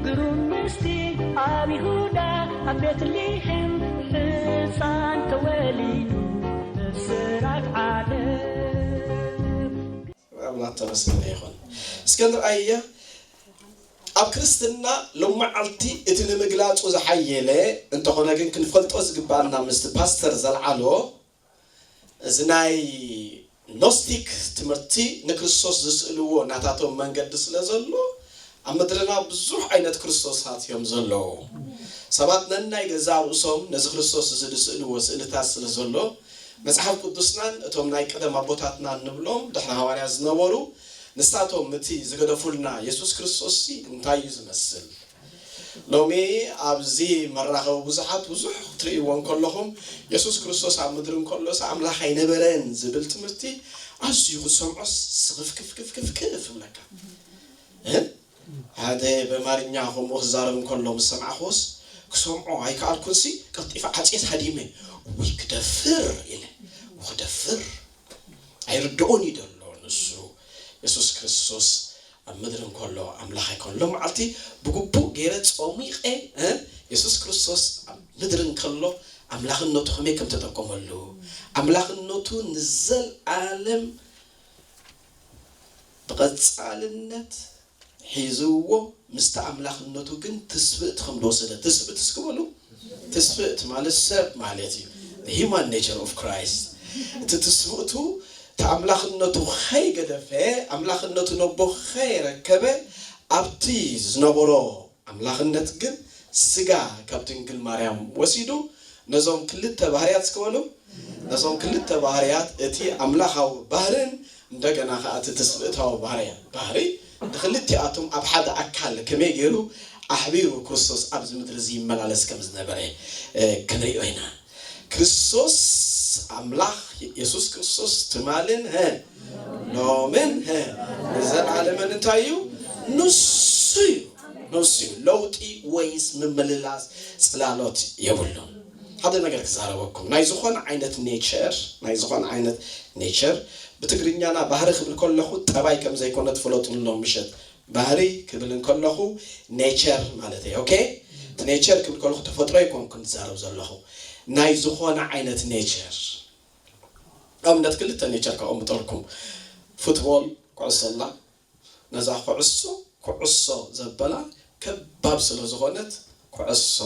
ግሩም ምስጢር ኣብ ይሁዳ ኣብ ቤትልሔም ሕፃን ተወሊዱ ብስራት ዓለም። ኣምላኽ ተመስገነ ይኹን። እስከ ንርኣያ ኣብ ክርስትና ሎመዓልቲ እቲ ንምግላጹ ዝሓየለ እንተኾነ ግን ክንፈልጦ ዝግባኣና ምስቲ ፓስተር ዘልዓሎ እዚ ናይ ኖስቲክ ትምህርቲ ንክርስቶስ ዝስእልዎ ናታቶም መንገዲ ስለ ዘሎ ኣብ ምድርና ብዙሕ ዓይነት ክርስቶሳት እዮም ዘለዉ። ሰባት ነናይ ገዛ ርእሶም ነዚ ክርስቶስ እዚ ዝስእልዎ ስእልታት ስለ ዘሎ መጽሓፍ ቅዱስናን እቶም ናይ ቀደም ኣቦታትና እንብሎም ድሕሪ ሃዋርያ ዝነበሩ ንሳቶም እቲ ዝገደፉልና የሱስ ክርስቶስ ሲ እንታይ እዩ ዝመስል? ሎሚ ኣብዚ መራኸቢ ብዙሓት ብዙሕ ክትርእይዎ እንከለኹም የሱስ ክርስቶስ ኣብ ምድሪ እንከሎስ ኣምላኽ ኣይነበረን ዝብል ትምህርቲ ኣዝዩ ክትሰምዖስ ስኽፍክፍክፍክፍ ይብለካ። እ? ሓደ በማርኛ ከምኡ ክዛረብ እንከሎ ምስ ሰማዕኹስ ክሰምዖ ኣይከኣልኩንሲ ቀልጢፈ ዓፅየ ሃዲመ ውይ ክደፍር ኢለ ውይ ክደፍር ኣይርድኦን እዩ ደሎ ንሱ የሱስ ክርስቶስ ኣብ ምድሪ እንከሎ ኣምላኽ ኣይኮን ሎም መዓልቲ ብግቡእ ገይረ ፆሚቐ እ የሱስ ክርስቶስ ኣብ ምድሪ እንከሎ ኣምላኽነቱ ከመይ ከም ተጠቀመሉ ኣምላኽነቱ ንዘልኣለም ብቐጻልነት ሒዝዎ ምስቲ ኣምላኽነቱ ግን ትስብእቲ ከም ዝወሰደ ትስብእቲ እስኪ በሉ ትስብእቲ ማለት ሰብ ማለት እዩ human nature of Christ እቲ ትስብእቱ እቲ ኣምላኽነቱ ከይገደፈ ኣምላኽነቱ ነቦ ከይረከበ ኣብቲ ዝነበሮ ኣምላኽነት ግን ስጋ ካብ ድንግል ማርያም ወሲዱ ነዞም ክልተ ባህርያት እስኪ በሉ ነዞም ክልተ ባህርያት እቲ ኣምላኻዊ ባህርን እንደገና ከዓ እቲ ትስብእታዊ ባህርያ ባህሪ ንክልቲኣቶም ኣብ ሓደ ኣካል ከመይ ገይሩ ኣሕቢሩ ክርስቶስ ኣብዚ ምድሪ እዚ ይመላለስ ከም ዝነበረ ክንሪኦ ኢና። ክርስቶስ ኣምላኽ የሱስ ክርስቶስ ትማልን ሀ ሎምን ሀ ንዘለዓለምን እንታይ እዩ? ንሱ እዩ። ንሱ እዩ። ለውጢ ወይስ ምምልላስ ጽላሎት የብሉን። ሓደ ነገር ክዛረበኩም ናይ ዝኾነ ዓይነት ኔቸር ናይ ዝኾነ ዓይነት ኔቸር ብትግርኛና ባህሪ ክብል ከለኹ ጠባይ ከም ዘይኮነ ትፈለጡ ሎም ምሸት ባህሪ ክብል እንከለኹ ኔቸር ማለት እዩ okay እቲ ኔቸር ክብል ከለኹ ተፈጥሮ ይኮንኩ ዝዛረብ ዘለኹ ናይ ዝኾነ ዓይነት ኔቸር ኣብነት ክልተ ኔቸር ከቐምጠልኩም ፉትቦል ኩዕሶ ኣላ ነዛ ኩዕሶ ኩዕሶ ዘበላ ከባብ ስለ ዝኾነት ኩዕሶ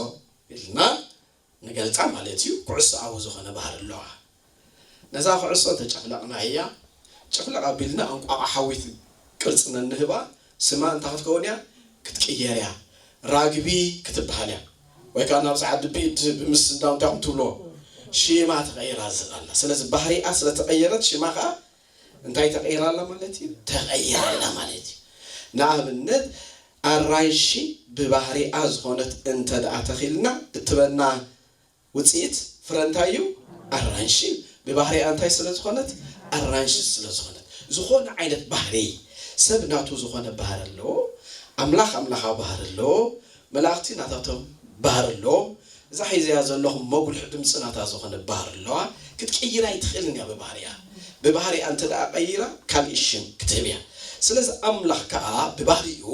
ኢልና ንገልፃ ማለት እዩ። ኩዕሶኣዊ ዝኾነ ባህሪ ኣለዋ። ነዛ ኩዕሶ እንተጨፍለቕናያ ጭፍለቕ ኣቢልና እንቋቑሖ ሓዊት ቅርፂ ነንህባ ስማ እንታይ ክትከውን እያ? ክትቅየር እያ። ራግቢ ክትበሃል እያ። ወይ ከዓ ናብዚ ዓዲ ብኢድ ብምስዳው እንታይ ትብልዎ? ሽማ ተቐይራ ኣላ። ስለዚ ባህሪኣ ስለተቐየረት ሽማ ከዓ እንታይ ተቐይራ ኣላ ማለት እዩ? ተቐይራ ኣላ ማለት እዩ። ንኣብነት ኣራንሺ ብባህሪኣ ዝኾነት እንተ ደኣ ተኺልና እትበና ውፅኢት ፍረ እንታይ እዩ? ኣራንሺ እዩ። ብባህሪኣ እንታይ ስለ ዝኾነት? ኣራንሺ ስለ ዝኾነት። ዝኾነ ዓይነት ባህሪ ሰብ ናቱ ዝኾነ ባህሪ ኣለዎ። ኣምላኽ ኣምላኻዊ ባህሪ ኣለዎ። መላእኽቲ ናታቶም ባህሪ ኣለዎም። እዛ ሒዘያ ዘለኹ መጉልሒ ድምፂ ናታ ዝኾነ ባህሪ ኣለዋ። ክትቅይር ኣይትኽእልን እያ ብባህሪኣ። ብባህሪኣ እንተ ደኣ ቀይራ ካልእ ሽም ክትህብ እያ። ስለዚ ኣምላኽ ከዓ ብባህሪኡ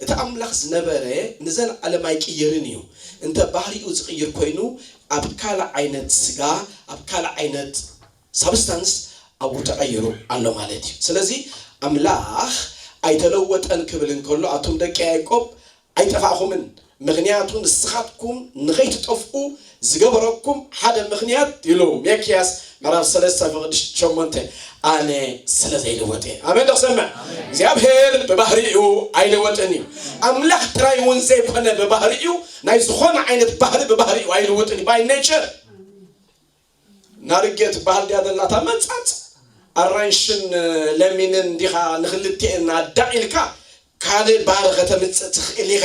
እቲ ኣምላኽ ዝነበረ ንዘለዓለም ኣይቅየርን እዩ። እንተ ባህሪኡ ዝቕይር ኮይኑ ኣብ ካልእ ዓይነት ስጋ ኣብ ካልእ ዓይነት ሳብስታንስ ኣብኡ ተቐይሩ ኣሎ ማለት እዩ። ስለዚ ኣምላኽ ኣይተለወጠን ክብል እንከሎ ኣቱም ደቂ ያዕቆብ ኣይጠፋእኹምን፣ ምኽንያቱ ንስኻትኩም ንኸይትጠፍኡ ዝገበረኩም ሓደ ምኽንያት ኢሉ ሚክያስ ምዕራፍ ሰለስተ ፍቕዲ ሸሞንተ ኣነ ስለ ዘይልወጥ እየ። ኣሜን ዶ ክሰምዕ? እግዚኣብሔር ብባህሪኡ ኣይልወጥን እዩ። ኣምላኽ ጥራይ እውን ዘይኮነ ብባህሪኡ ናይ ዝኾነ ዓይነት ባህሪ ብባህሪኡ ኣይልወጥን እዩ። ባይ ኔቸር ናርጌ ትበሃል ድያ ዘላታ መጻጽ ኣራንሽን ለሚንን እንዲኻ ንኽልቲኤን ኣዳቒልካ ካልእ ባህሪ ከተምጽእ ትኽእል ኢኻ።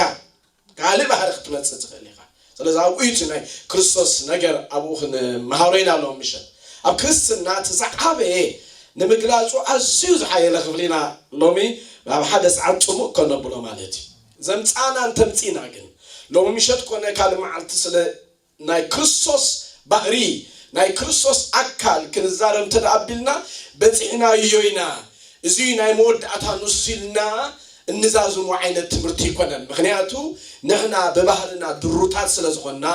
ካልእ ባህሪ ክትመጽእ ትኽእል ኢኻ። ስለዚ ኣብኡ እዩ እቲ ናይ ክርስቶስ ነገር ኣብኡ ክንመሃሮ ኢና ኣለዎም ምሸት ኣብ ክርስትና እቲ ዝዓበየ ንምግላጹ ኣዝዩ ዝሓየለ ክፍሊ ኢና ሎሚ ኣብ ሓደ ሰዓት ጽሙእ ከነብሎ ማለት እዩ። ዘምጻና እንተምጺና ግን ሎሚ ምሸት ኮነ ካልእ መዓልቲ ስለ ናይ ክርስቶስ ባህሪ ናይ ክርስቶስ ኣካል ክንዛረብ እንተ ኣቢልና በፂሕናዮ ኢና። እዚ ናይ መወዳእታ ንሱ ኢልና እንዛዝሞ ዓይነት ትምህርቲ ኣይኮነን። ምኽንያቱ ንሕና ብባህርና ድሩታት ስለ ዝኾንና፣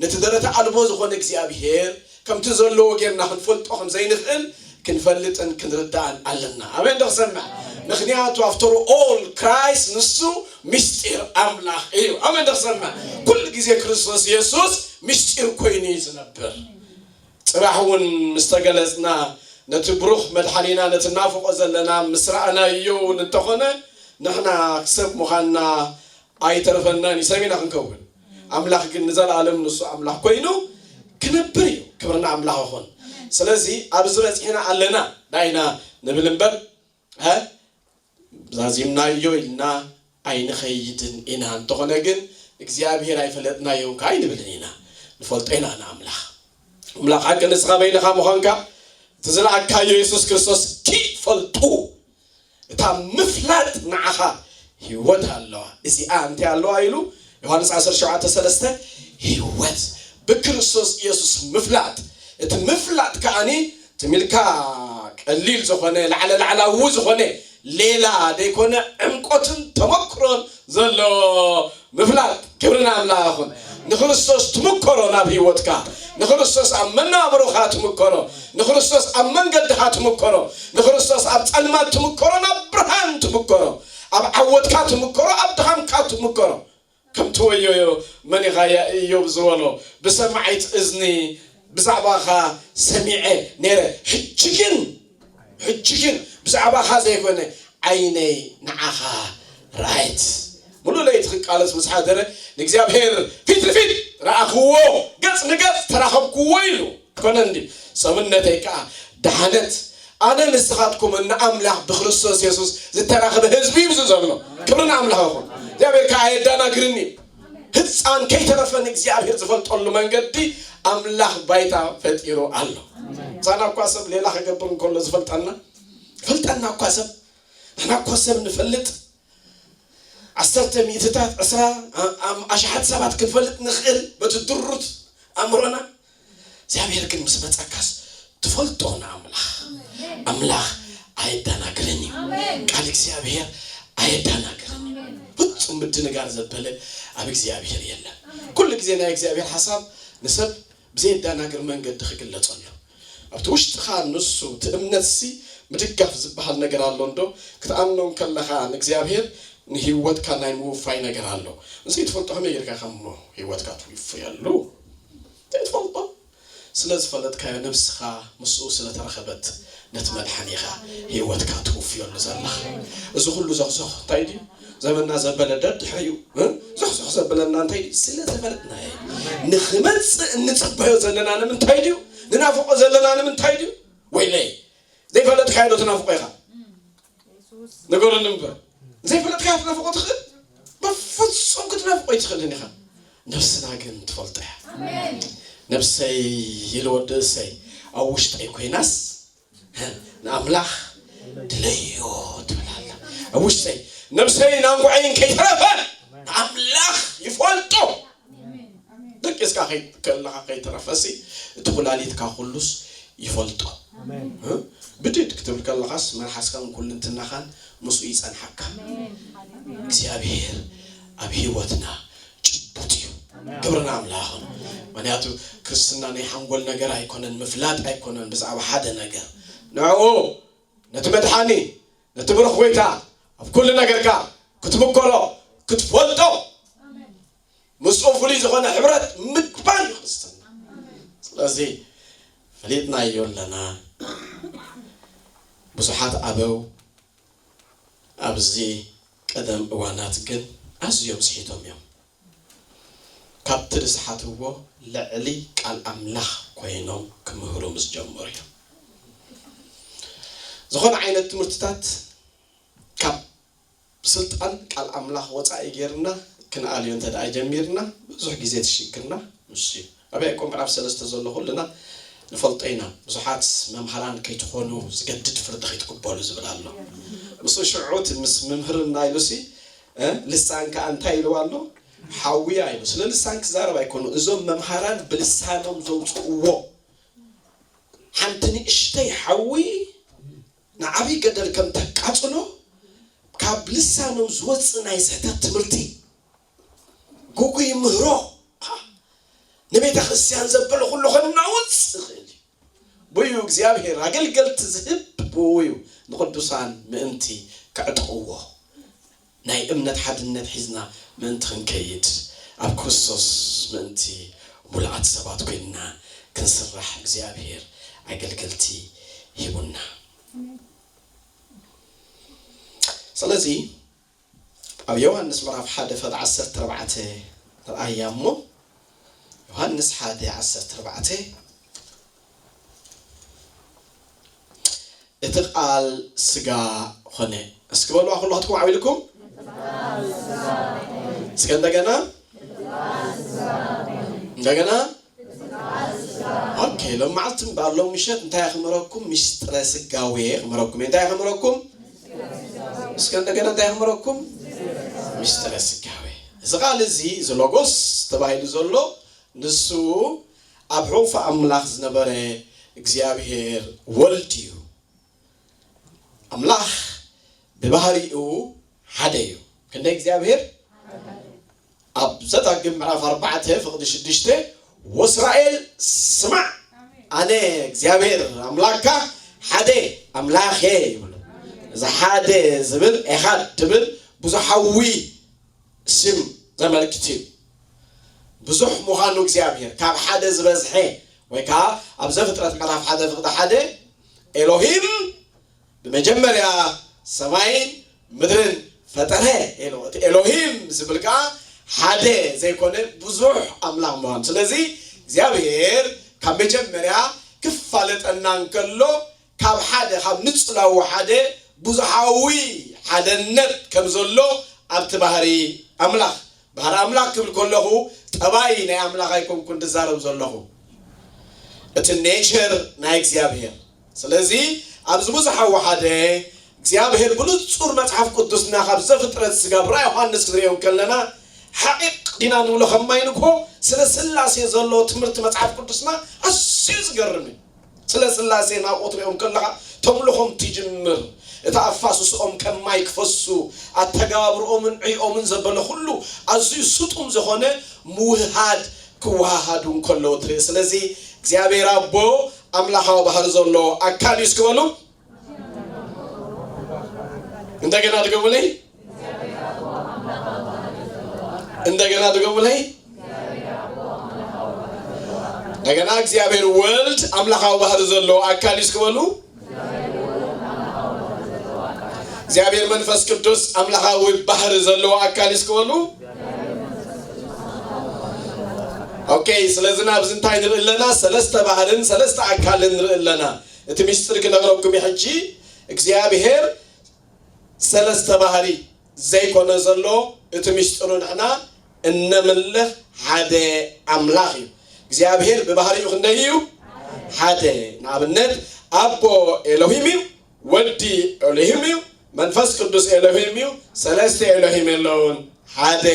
ነቲ ደረተ ኣልቦ ዝኾነ እግዚኣብሔር ከምቲ ዘለዎ ጌርና ክንፈልጦ ከም ዘይንኽእል ክንፈልጥን ክንርዳእን ኣለና። ኣሜን ዶ ክሰምዕ? ምኽንያቱ after all Christ ንሱ ምስጢር ኣምላኽ እዩ። ኣሜን ዶ ክሰምዕ? ኩሉ ግዜ ክርስቶስ የሱስ ምስጢር ኮይኑ እዩ ዝነብር። ጽባሕ እውን ምስ ተገለጽና፣ ነቲ ብሩኽ መድሓኒና፣ ነቲ ናፍቖ ዘለና ምስ ረኣናዮ እውን እንተኾነ፣ ንሕና ሰብ ምዃንና ኣይተርፈናን እዩ፣ ሰብ ኢና ክንከውን። ኣምላኽ ግን ንዘለኣለም ንሱ ኣምላኽ ኮይኑ ክነብር እዩ። ክብርና ኣምላኽ ይኹን። ስለዚ ኣብዚ በጺሕና ኣለና ዳይና ንብል እምበር፣ እ? ዛዚምናዮ ኢልና ኣይንኸይድን ኢና። እንተኾነ ግን እግዚኣብሔር ኣይፈለጥናዮን ከኣ ኣይንብልን ኢና። ንፈልጦ ኢና ንኣምላኽ። ኣምላኽ ሓቂ ንስኻ በይንኻ ምዃንካ፣ እቲ ዝለኣካዮ የሱስ ክርስቶስ ክፈልጡ፣ እታ ምፍላጥ ንዓኻ ህይወት ኣለዋ። እዚኣ እንታይ ኣለዋ ኢሉ ዮሃንስ ዓሰርተ ሸውዓተ ሰለስተ፣ ህይወት ብክርስቶስ ኢየሱስ ምፍላጥ። እቲ ምፍላጥ ከኣኒ ትም ኢልካ ቀሊል ዝኾነ፣ ላዕለ ላዕላዊ ዝኾነ፣ ሌላ ዘይኮነ ዕምቆትን ተመክሮን ዘለዎ ምፍላጥ። ክብሪ ንኣምላኽ ይኹን። ንክርስቶስ ትምከሮ ናብ ህይወትካ። ንክርስቶስ ኣብ መነባብሮኻ ትምከሮ። ንክርስቶስ ኣብ መንገድኻ ትምከሮ። ንክርስቶስ ኣብ ጸልማት ትምከሮ፣ ናብ ብርሃን ትምከሮ። ኣብ ዓወትካ ትምከሮ፣ ኣብ ድኻምካ ትምከሮ። ከምቲ ወዮ መን ኢኻ ያ ኢዮብ ዝበሎ፣ ብሰማዒት እዝኒ ብዛዕባኻ ሰሚዐ ነይረ፣ ሕጂ ግን፣ ሕጂ ግን ብዛዕባኻ ዘይኮነ ዓይነይ ንዓኻ ረኣየት። ሙሉእ ለይቲ ክቃለስ ምስ ሓደረ፣ ንእግዚኣብሔር ፊት ንፊት ረኣኽዎ፣ ገጽ ንገጽ ተራኸብክዎ ኢሉ። ኮነ እንዲ ሰብነተይ ከኣ ደሓነት። ኣነ ንስኻትኩምን ንኣምላኽ ብክርስቶስ የሱስ ዝተራኸበ ህዝቢ እዩ እዚ ዘሎ። ክብሪ ንኣምላኽ ይኹን። እግዚኣብሔር ከኣ ኣየዳናግርን እዩ። ህፃን ከይተረፈ ንእግዚኣብሔር ዝፈልጠሉ መንገዲ ኣምላኽ ባይታ ፈጢሩ ኣሎ። ምሳና እኳ ሰብ ሌላ ክገብር እንከሎ ዝፈልጠና፣ ይፈልጠና እኳ ሰብ። ንሕና እኳ ሰብ ንፈልጥ። ዓሰርተ ሚእትታት፣ ዕስራ፣ ኣ-፣ ኣም-፣ ኣሽሓት ሰባት ክንፈልጥ ንኽእል በቲ ድሩት ኣእምሮና። እግዚኣብሔር ግን ምስ መጸካስ ትፈልጦ ንኣምላኽ። ኣምላኽ ኣየዳናግርን እዩ። ቃል እግዚኣብሔር ኣየዳናግርን እዩ። ፍጹም ምድንጋር ዘበለ ኣብ እግዚኣብሔር የለን። ኩሉ ግዜ ናይ እግዚኣብሔር ሓሳብ ንሰብ ብዘየዳናግር መንገዲ ክግለጸሉ። ኣብቲ ውሽጥኻ ንሱ እቲ እምነትሲ ምድጋፍ ዝበሃል ነገር ኣሎ እንዶ? ክትኣምኖ እንከለኻ ንእግዚኣብሔር ንህይወትካ ናይ ምውፋይ ነገር ኣሎ። ንዘይትፈልጦ ከመይ ጌርካ ከም ህይወትካ ትውፍየሉ? ዘይትፈልጦ። ስለ ዝፈለጥካዮ ነብስኻ ምስኡ ስለ ተረኸበት ነቲ መድሓኒኻ ህይወትካ ትውፍየሉ ዘለኻ። እዚ ኩሉ ዞኽዞኽ እንታይ ድዩ? ዘመንና ዘበለ ደድሕሪኡ፣ እ? ዞኽዞኽ ዘበለና እንታይ ድዩ? ስለ ዝፈለጥናዮ። ንኽመጽእ እንጽበዮ ዘለና ንምንታይ ድዩ? ንናፍቆ ዘለና ንምንታይ ድዩ? ወይለይ፣ ዘይፈለጥካዮ ዶ ትናፍቆ ኢኻ? ንገሩኒ እምበር። ዘይፈለጥካዮ ትናፍቆ ትኽእል? በፍጹም ክትናፍቆ ኣይትኽእልን ኢኻ። ነብስና ግን ትፈልጦ እያ። ነብሰይ ኢሉ ወዲ እሰይ ኣብ ውሽጠይ ኮይናስ ንኣምላኽ ድለዮ ትብል ኣላ። ኣብ ውሽጠይ ነብሰይ ናንጉዐይን ከይተረፈ ንኣምላኽ ይፈልጦ። ደቂስካ ከይ-፣ ከለኻ ከይተረፈሲ እቲ ኩላሊትካ ኩሉስ ይፈልጦ። ኣሜን። እ? ብድድ ክትብል ከለኻስ መልሓስካን ኩልንትናኻን ምስኡ ይጸንሓካ። ኣሜን። እግዚኣብሔር ኣብ ህይወትና ጭቡጥ እዩ። ኣሜን። ክብሪ ንኣምላኽ ይኹን። ምኽንያቱ ክርስትና ናይ ሓንጎል ነገር ኣይኮነን፣ ምፍላጥ ኣይኮነን ብዛዕባ ሓደ ነገር። ንዕኡ ነቲ መድሓኒ፣ ነቲ ብሩኽ ጎይታ ኣብ ኩሉ ነገርካ ክትምከሮ፣ ክትፈልጦ፣ ምስኡ ፍሉይ ዝኾነ ሕብረት ምግባር እዩ ክርስትና። ስለዚ ፈሊጥናዮ ኣለና። ብዙሓት ኣበው ኣብዚ ቀደም እዋናት ግን ኣዝዮም ስሒቶም እዮም። ካብቲ ዝሰሓትዎ ልዕሊ ቃል ኣምላኽ ኮይኖም ክምህሩ ምስ ጀመሩ እዮም። ዝኾነ ዓይነት ትምህርትታት ካብ ስልጣን ቃል ኣምላኽ ወጻኢ ጌርና ክንኣልዮ እንተ ደኣ ጀሚርና፣ ብዙሕ ግዜ ትሽግርና። እሺ፣ ኣብ ያዕቆብ ምዕራፍ ሰለስተ ዘሎ ኩልና ንፈልጦ ኢና። ብዙሓት መምሃራን ከይትኾኑ ዝገድድ ፍርዲ ከይትቅበሉ ዝብል ኣሎ። ምስኡ ሽዑ እቲ ምስ ምምህርና ኢሉሲ፣ እ፣ ልሳን ከኣ እንታይ ኢልዋ ኣሎ? ሓውያ ኢሉ። ስለ ልሳን ክዛረብ ኣይኮኑ። እዞም መምሃራን ብልሳኖም ዘውጽእዎ ሓንቲ ንእሽተይ ሓዊ ንዓብይ ገደል ከም ተቃጽሎ፣ ካብ ልሳኖም ዝወፅእ ናይ ስሕተት ትምህርቲ፣ ግጉይ ምህሮ፣ ንቤተ ክርስቲያን ዘበለ ኩሉ ከናውፅ ይኽእል እዩ። ብኡ እግዚኣብሔር ኣገልገልቲ ዝህብ ብኡ እዩ፣ ንቅዱሳን ምእንቲ ከዕጥቕዎ፣ ናይ እምነት ሓድነት ሒዝና ምእንቲ ክንከይድ፣ ኣብ ክርስቶስ ምእንቲ ሙሉኣት ሰባት ኮይንና ክንስራሕ እግዚኣብሔር ኣገልገልቲ ሂቡና። ስለዚ ኣብ ዮሃንስ ምዕራፍ ሓደ ፍቕዲ ዓሰርተ ኣርባዕተ ንርኣያ እሞ፣ ዮሃንስ ሓደ ዓሰርተ ኣርባዕተ፣ እቲ ቃል ስጋ ኾነ። እስኪ በልዋ ኩላትኩም ዓው ኢልኩም። እስከ እንደገና። እንደገና። ኦኬ፣ ሎም መዓልቲ እምበኣር ሎም ምሸት እንታይ ክምህረኩም? ምስጢረ ስጋዌ ክምህረኩም። እንታይ ክምህረኩም? እስከ እንደገና እንታይ ክምህረኩም? ምስጢረ ስጋዌ። እዚ ቃል እዚ፣ እዚ ሎጎስ ተባሂሉ ዘሎ፣ ንሱ ኣብ ሕቑፊ ኣምላኽ ዝነበረ እግዚኣብሔር ወልድ እዩ። ኣምላኽ ብባህሪኡ ሓደ እዩ። ክንደይ እግዚኣብሔር? ኣብ ዘዳግም ምዕራፍ ኣርባዕተ ፍቕዲ ሽዱሽተ፣ "ወእስራኤል ስማዕ፣ ኣነ እግዚኣብሔር ኣምላክካ ሓደ ኣምላኽ እየ" ይብሉ። እዚ ሓደ ዝብል፣ ኤኻድ ዝብል ብዙሓዊ ስም ዘመልክት እዩ። ብዙሕ ምዃኑ እግዚኣብሔር፣ ካብ ሓደ ዝበዝሐ፣ ወይ ከዓ ኣብ ዘፍጥረት ምዕራፍ ሓደ ፍቕዲ ሓደ፣ "ኤሎሂም ብመጀመርያ ሰማይን ምድርን ፈጠረ" ኢሉ። እቲ ኤሎሂም ዝብል ከዓ ሓደ ዘይኮነ ብዙሕ ኣምላኽ ምዃኑ። ስለዚ እግዚኣብሔር ካብ መጀመርያ ክፋለጠና እንከሎ፣ ካብ ሓደ፣ ካብ ንጽላዊ ሓደ ብዙሓዊ ሓደነት ከም ዘሎ ኣብቲ ባህሪ ኣምላኽ፣ ባህሪ ኣምላኽ ክብል ከለኹ፣ ጠባይ ናይ ኣምላኽ ኣይኮንኩን ዝዛረብ ዘለኹ፣ እቲ ኔቸር ናይ እግዚኣብሔር። ስለዚ ኣብዚ ብዙሓዊ ሓደ እግዚኣብሔር ብንጹር መጽሓፍ ቅዱስና ካብ ዘፍጥረት ስጋብ ራእይ ዮሃንስ ክንሪኦ ከለና፣ ሓቂቕ ዲና ንብሎ ከማይ ንኮ ስለ ስላሴ ዘሎ ትምህርቲ መጽሓፍ ቅዱስና ኣዝዩ ዝገርም እዩ። ስለ ስላሴ ናብኡ ትሪኦም ከለኻ ተምልኾም ትጅምር። እቲ ኣፋስስኦም ከም ማይ ክፈሱ፣ ኣተገባብርኦምን ዕይኦምን ዘበለ ኩሉ ኣዝዩ ስጡም ዝኾነ ምውህሃድ ክወሃሃዱ እንከለዉ ትርኢ። ስለዚ እግዚኣብሔር ኣቦ ኣምላኻዊ ባህሪ ዘሎ ኣካል እዩ። እስኪ በሉ። እንደገና ድገሙለይ። እንደገና ድገሙለይ። እንደገና እግዚኣብሔር ወልድ ኣምላኻዊ ባህሪ ዘለዎ ኣካል እዩ። እስኪ በሉ። እግዚኣብሔር መንፈስ ቅዱስ ኣምላኻዊ ባህሪ ዘለዎ ኣካል እዩ። እስኪ በሉ። ኦኬ፣ ስለዚ ናብዚ እንታይ ንርኢ ኣለና? ሰለስተ ባህርን ሰለስተ ኣካልን ንርኢ ኣለና። እቲ ምስጢር ክነግረኩም እዩ ሕጂ። እግዚኣብሔር ሰለስተ ባህሪ ዘይኮነ ዘሎ፣ እቲ ምስጢሩ ንሕና እነምልኽ ሓደ ኣምላኽ እዩ። እግዚኣብሔር ብባህሪኡ ክንደይ እዩ? ሓደ። ንኣብነት ኣቦ ኤሎሂም እዩ፣ ወዲ ኤሎሂም እዩ፣ መንፈስ ቅዱስ ኤሎሂም እዩ። ሰለስተ ኤሎሂም የለውን፣ ሓደ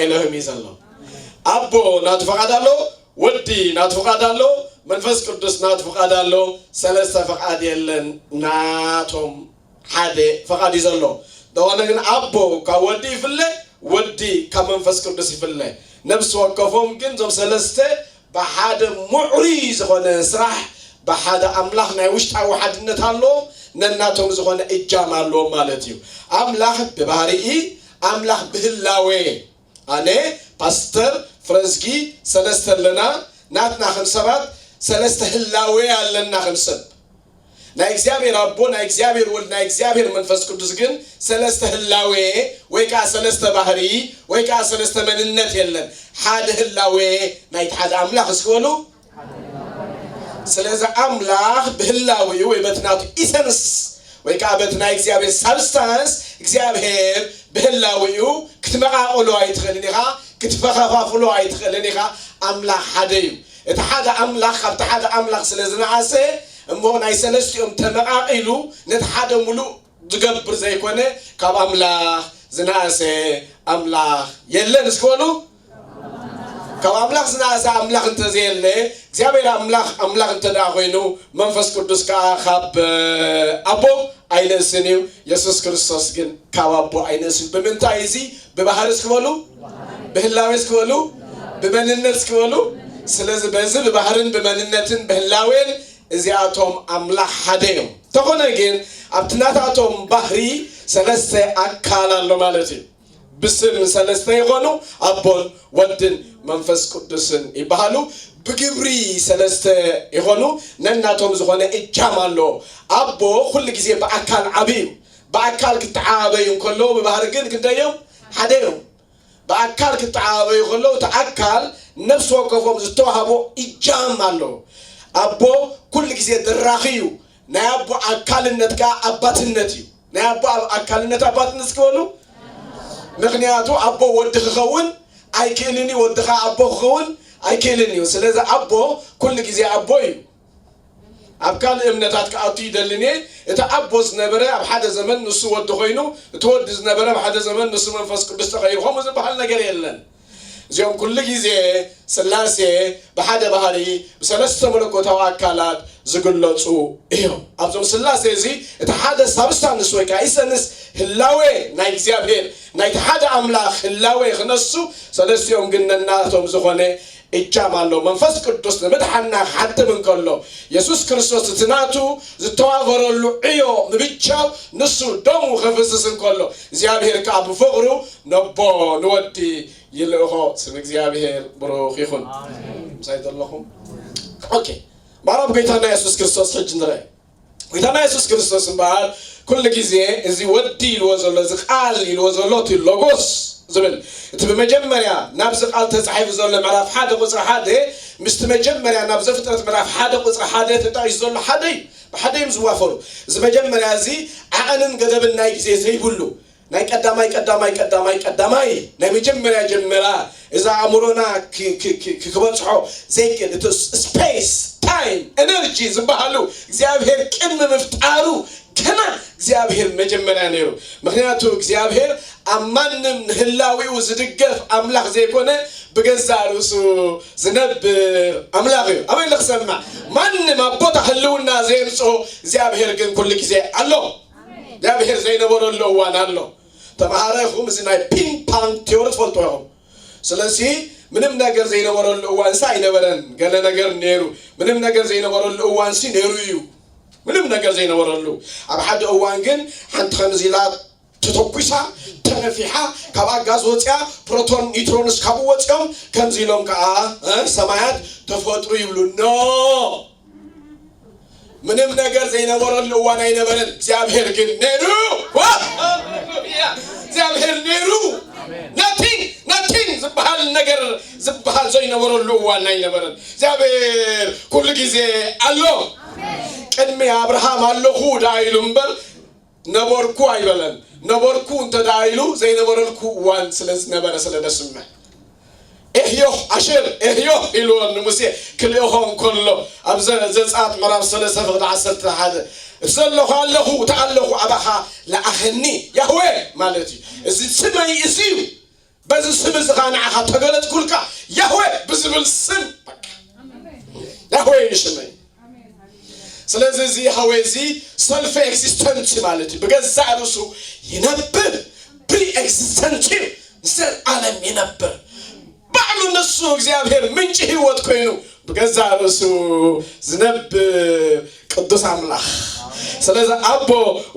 ኤሎሂም እዩ ዘሎ። ኣቦ ናቱ ፈቓድ ኣሎ፣ ወዲ ናቱ ፈቓድ ኣሎ፣ መንፈስ ቅዱስ ናቱ ፈቓድ ኣሎ። ሰለስተ ፈቓድ የለን፣ ናቶም ሓደ ፈቓድ እዩ ዘሎ። እንተኾነ ግን ኣቦ ካብ ወዲ ይፍለ፣ ወዲ ካብ መንፈስ ቅዱስ ይፍለ። ነፍሲ ወከፎም ግን እዞም ሰለስተ ብሓደ ምዕሩይ ዝኾነ ስራሕ፣ ብሓደ ኣምላኽ ናይ ውሽጣዊ ሓድነት ኣለዎም፣ ነናቶም ዝኾነ እጃም ኣለዎም ማለት እዩ። ኣምላኽ ብባህሪኢ፣ ኣምላኽ ብህላዌ፣ ኣነ፣ ፓስተር፣ ፍረዝጊ፣ ሰለስተ ኣለና። ናትና ከም ሰባት ሰለስተ ህላዌ ኣለና ከም ሰብ። ናይ እግዚኣብሔር ኣቦ፣ ናይ እግዚኣብሔር ወልድ፣ ናይ እግዚኣብሔር መንፈስ ቅዱስ ግን ሰለስተ ህላዌ ወይ ከዓ ሰለስተ ባህሪ ወይ ከዓ ሰለስተ መንነት የለን። ሓደ ህላዌ ናይቲ ሓደ ኣምላኽ። እስኪ በሉ። ስለዚ ኣምላኽ ብህላዌኡ ወይ በቲ ናቱ ኢሰንስ ወይ ከዓ በቲ ናይ እግዚኣብሔር ሳብስታንስ እግዚኣብሔር ብህላዌኡ ክትመቓቕሎ ኣይትኽእልን ኢኻ፣ ክትፈኸፋፍሎ ኣይትኽእልን ኢኻ። ኣምላኽ ሓደ እዩ። እቲ ሓደ ኣምላኽ ካብቲ ሓደ ኣምላኽ ስለ ዝነኣሰ እሞ ናይ ሰለስቲኦም ተመቓቒሉ ነቲ ሓደ ሙሉእ ዝገብር ዘይኮነ ካብ ኣምላኽ ዝነኣሰ ኣምላኽ የለን። እስኪ በሉ። ካብ ኣምላኽ ዝነኣሰ ኣምላኽ እንተዘየለ እግዚኣብሔር ኣምላኽ ኣምላኽ እንተ ደኣ ኮይኑ መንፈስ ቅዱስ ከዓ ካብ ኣቦ ኣይንእስን እዩ። የሱስ ክርስቶስ ግን ካብ ኣቦ ኣይንእስን። ብምንታይ እዚ? ብባህሪ እስኪ በሉ፣ ብህላዌ እስኪ በሉ፣ ብመንነት እስኪ በሉ። ስለዚ በዚ ብባህርን ብመንነትን ብህላዌን እዚኣቶም ኣምላኽ ሓደ እዮም። እንተኾነ ግን ኣብቲ ናታቶም ባህሪ ሰለስተ ኣካል ኣሎ ማለት እዩ። ብስም ሰለስተ ይኾኑ፣ ኣቦን ወድን መንፈስ ቅዱስን ይበሃሉ። ብግብሪ ሰለስተ ይኾኑ፣ ነናቶም ዝኾነ እጃም ኣለዎ። ኣቦ ኩሉ ግዜ ብኣካል ዓቢ እዩ። ብኣካል ክተዓባበዩ እንከለዉ ብባህሪ ግን ክንደይ እዮም? ሓደ እዮም። ብኣካል ክተዓባበዩ ከለዉ እቲ ኣካል ነፍሲ ወከፎም ዝተዋህቦ እጃም ኣለዎ። ኣቦ ኩሉ ግዜ ደራኺ እዩ። ናይ ኣቦ ኣካልነት ከኣ ኣባትነት እዩ። ናይ ኣቦ ኣብ ኣካልነት ኣባትነት እስኪ በሉ። ምኽንያቱ ኣቦ ወዲ ክኸውን ኣይክእልን እዩ፣ ወዲ ኸዓ ኣቦ ክኸውን ኣይክእልን እዩ። ስለዚ ኣቦ ኩሉ ግዜ ኣቦ እዩ። ኣብ ካልእ እምነታት ክኣቱ ይደልን እየ። እቲ ኣቦ ዝነበረ ኣብ ሓደ ዘመን ንሱ ወዲ ኮይኑ፣ እቲ ወዲ ዝነበረ ኣብ ሓደ ዘመን ንሱ መንፈስ ቅዱስ ተቐይሩ፣ ከምኡ ዝበሃል ነገር የለን። እዚኦም ኩሉ ግዜ ስላሴ ብሓደ ባህሪ ብሰለስተ መለኮታዊ ኣካላት ዝግለጹ እዮም። ኣብዞም ስላሴ እዚ እቲ ሓደ ሳብስታንስ ወይ ከዓ ኢሰንስ ህላዌ ናይ እግዚኣብሔር ናይቲ ሓደ ኣምላኽ ህላዌ ክነሱ ሰለስቲኦም ግን ነናቶም ዝኾነ እጃም ኣሎ። መንፈስ ቅዱስ ንምድሓንና ክሓትም እንከሎ የሱስ ክርስቶስ እቲ ናቱ ዝተዋፈረሉ ዕዮ ምብቻው ንሱ ደሙ ከፍስስ እንከሎ እግዚኣብሔር ከዓ ብፍቕሩ ነቦ ንወዲ ይልእኾ። ስም እግዚኣብሔር ብሩኽ ይኹን። ኣሜን። ምሳይ ዘለኹም? ኦኬ። ማራብ ጎይታና የሱስ ክርስቶስ ሕጂ ንርአ። ጎይታና የሱስ ክርስቶስ እምበኣር ኩሉ ግዜ እዚ ወዲ ኢልዎ ዘሎ፣ እዚ ቃል ኢልዎ ዘሎ፣ እቲ ሎጎስ ዝብል፣ እቲ ብመጀመርያ ናብዚ ቃል ተጻሒፉ ዘሎ ምዕራፍ ሓደ ቁጽሪ ሓደ ምስቲ መጀመርያ ናብ ዘፍጥረት ምዕራፍ ሓደ ቁጽሪ ሓደ ተጣይሱ ዘሎ ሓደ እዩ። ብሓደ እዮም ዝዋፈሩ። እዚ መጀመርያ እዚ ዓቐንን ገደብን ናይ ግዜ ዘይብሉ፣ ናይ ቀዳማይ፣ ቀዳማይ፣ ቀዳማይ፣ ቀዳማይ፣ ናይ መጀመርያ ጀመራ፣ እዚ ኣእምሮና ክ-፣ ክ-፣ ክ-፣ ክ-፣ ክበጽሖ ዘይክእል፣ እቲ ስ-፣ ስፔስ፣ ታይም፣ ኤነርጂ ዝበሃሉ እግዚኣብሔር ቅድሚ ምፍጣሩ ገና እግዚኣብሔር መጀመርያ ነይሩ። ምኽንያቱ እግዚኣብሔር ኣብ ማንም ንህላዊኡ ዝድገፍ ኣምላኽ ዘይኮነ ብገዛእ ርእሱ ዝነብር ኣምላኽ እዩ። ኣበይ ኢለ ክሰምዕ? ማንም ኣብ ቦታ ህልውና ዘየምጽኦ እግዚኣብሔር ግን ኩሉ ግዜ ኣሎ። እግዚኣብሔር ዘይነበረሉ እዋን ኣሎ። ተምሃሮ ኢኹም፣ እዚ ናይ ፒንግ ፓንግ ቲዮሪ ትፈልጡ ኢኹም። ስለዚ ምንም ነገር ዘይነበረሉ እዋንስ ኣይነበረን፣ ገለ ነገር ነይሩ። ምንም ነገር ዘይነበረሉ እዋንሲ ነይሩ እዩ። ምንም ነገር ዘይነበረሉ። ኣብ ሓደ እዋን ግን ሓንቲ ከምዚ ኢላ ተተኩሳ፣ ተነፊሓ፣ ካብኣ ጋዝ ወፅያ፣ ፕሮቶን ኒውትሮንስ ካብኡ ወፅዮም፣ ከምዚ ኢሎም ከዓ፣ እ፣ ሰማያት ተፈጥሩ ይብሉ። ኖ! ምንም ነገር ዘይነበረሉ እዋን ኣይነበረን። እግዚኣብሔር ግን ነይሩ። ዋ! ሃሌሉያ! እግዚኣብሔር ነይሩ። ናቲንግ፣ ናቲንግ ዝበሃል ነገር ዝበሃል ዘይነበረሉ እዋን ኣይነበረን። እግዚኣብሔር ኩሉ ግዜ ኣሎ። ቅድሚ ኣብርሃም ኣለኹ ደኣ ኢሉ እምበር ነበርኩ ኣይበለን። ነበርኩ እንተ ደኣ ኢሉ ዘይነበረልኩ እዋን ስለ ዝነበረ ስለ ደስምዕ። ኤህዮህ ኣሸር፣ ኤህዮህ ኢልዎ ንሙሴ ክልእኾ እንከሎ፣ ኣብ ዘ-፣ ዘጸኣት ምዕራፍ ሰለስተ ፍቕዲ ዓሰርተ ሓደ፣ እቲ ዘለኹ ኣለኹ፣ እቲ ኣለኹ ኣባኻ ለኣኸኒ፣ ያህዌ ማለት እዩ። እዚ ስመይ እዚ እዩ። በዚ ስም እዚ ኸዓ ንዓኻ ተገለጥኩልካ፣ ያህዌ ብዝብል ስም፣ በቃ፣ ያህዌ እዩ ሽመይ። ስለዚ እዚ ያህዌ እዚ ሰልፍ ኤግዚስተንት ማለት እዩ። ብገዛእ ርእሱ ይነብር፣ ፕሪ ኤግዚስተንት እዩ። ንዘለዓለም ይነብር። ባዕሉ ንሱ እግዚኣብሔር ምንጪ ህይወት ኮይኑ ብገዛእ ርእሱ ዝነብር ቅዱስ ኣምላኽ። ስለዚ ኣቦ፣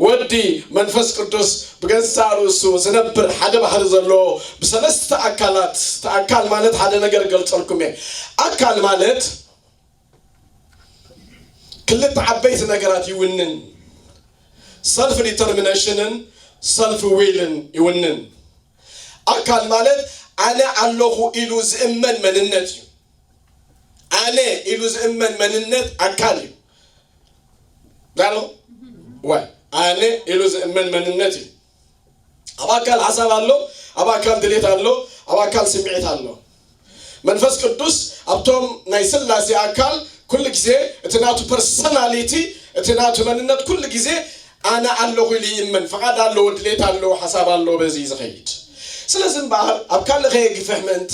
ወዲ፣ መንፈስ ቅዱስ ብገዛእ ርእሱ ዝነብር ሓደ ባህሪ ዘለዎ ብሰለስተ ኣካላት፣ እቲ ኣካል ማለት ሓደ ነገር ገልጸልኩም እየ። ኣካል ማለት ክልተ ዓበይቲ ነገራት ይውንን። ሰልፍ ዲተርሚኔሽንን ሰልፍ ዊልን ይውንን። ኣካል ማለት ኣነ ኣለኹ ኢሉ ዝእመን መንነት እዩ። ኣነ ኢሉ ዝእመን መንነት ኣካል እዩ። ዳሎ ወይ ኣነ ኢሉ ዝእመን መንነት እዩ። ኣብ ኣካል ሓሳብ ኣሎ፣ ኣብ ኣካል ድሌት ኣሎ፣ ኣብ ኣካል ስምዒት ኣሎ። መንፈስ ቅዱስ ኣብቶም ናይ ስላሴ ኣካል ኩሉ ግዜ እቲ ናቱ ፐርሰናሊቲ፣ እቲ ናቱ መንነት ኩሉ ግዜ ኣነ ኣለኹ ኢሉ ይእመን። ፍቓድ ኣለዎ፣ ድሌት ኣለዎ፣ ሓሳብ ኣለዎ፣ በዚ እዩ ዝኸይድ። ስለዚ እምበኣር ኣብ ካልእ ከየግፍሕ ምእንቲ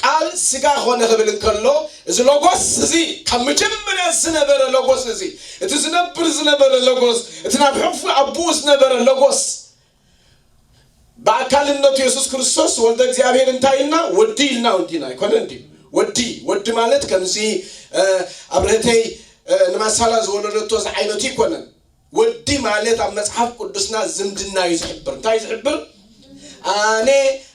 ቃል ስጋ ኾነ ክብል እንከሎ፣ እዚ ሎጎስ እዚ ካብ መጀመርያ ዝነበረ ሎጎስ፣ እዚ እቲ ዝነብር ዝነበረ ሎጎስ፣ እቲ ናብ ሕቑፊ ኣቦኡ ዝነበረ ሎጎስ፣ ብኣካልነቱ የሱስ ክርስቶስ ወልደ እግዚኣብሔር እንታይ ኢልና? ወዲ ኢልና እንዲና? ኣይኮነን ድዩ? ወዲ፣ ወዲ ማለት ከምዚ፣ እ፣ ኣብርህተይ፣ እ፣ ንማሳላ ዝወለደቶ ዝዓይነቱ ኣይኮነን። ወዲ ማለት ኣብ መጽሓፍ ቅዱስና ዝምድና እዩ ዝሕብር። እንታይ እዩ ዝሕብር? ኣነ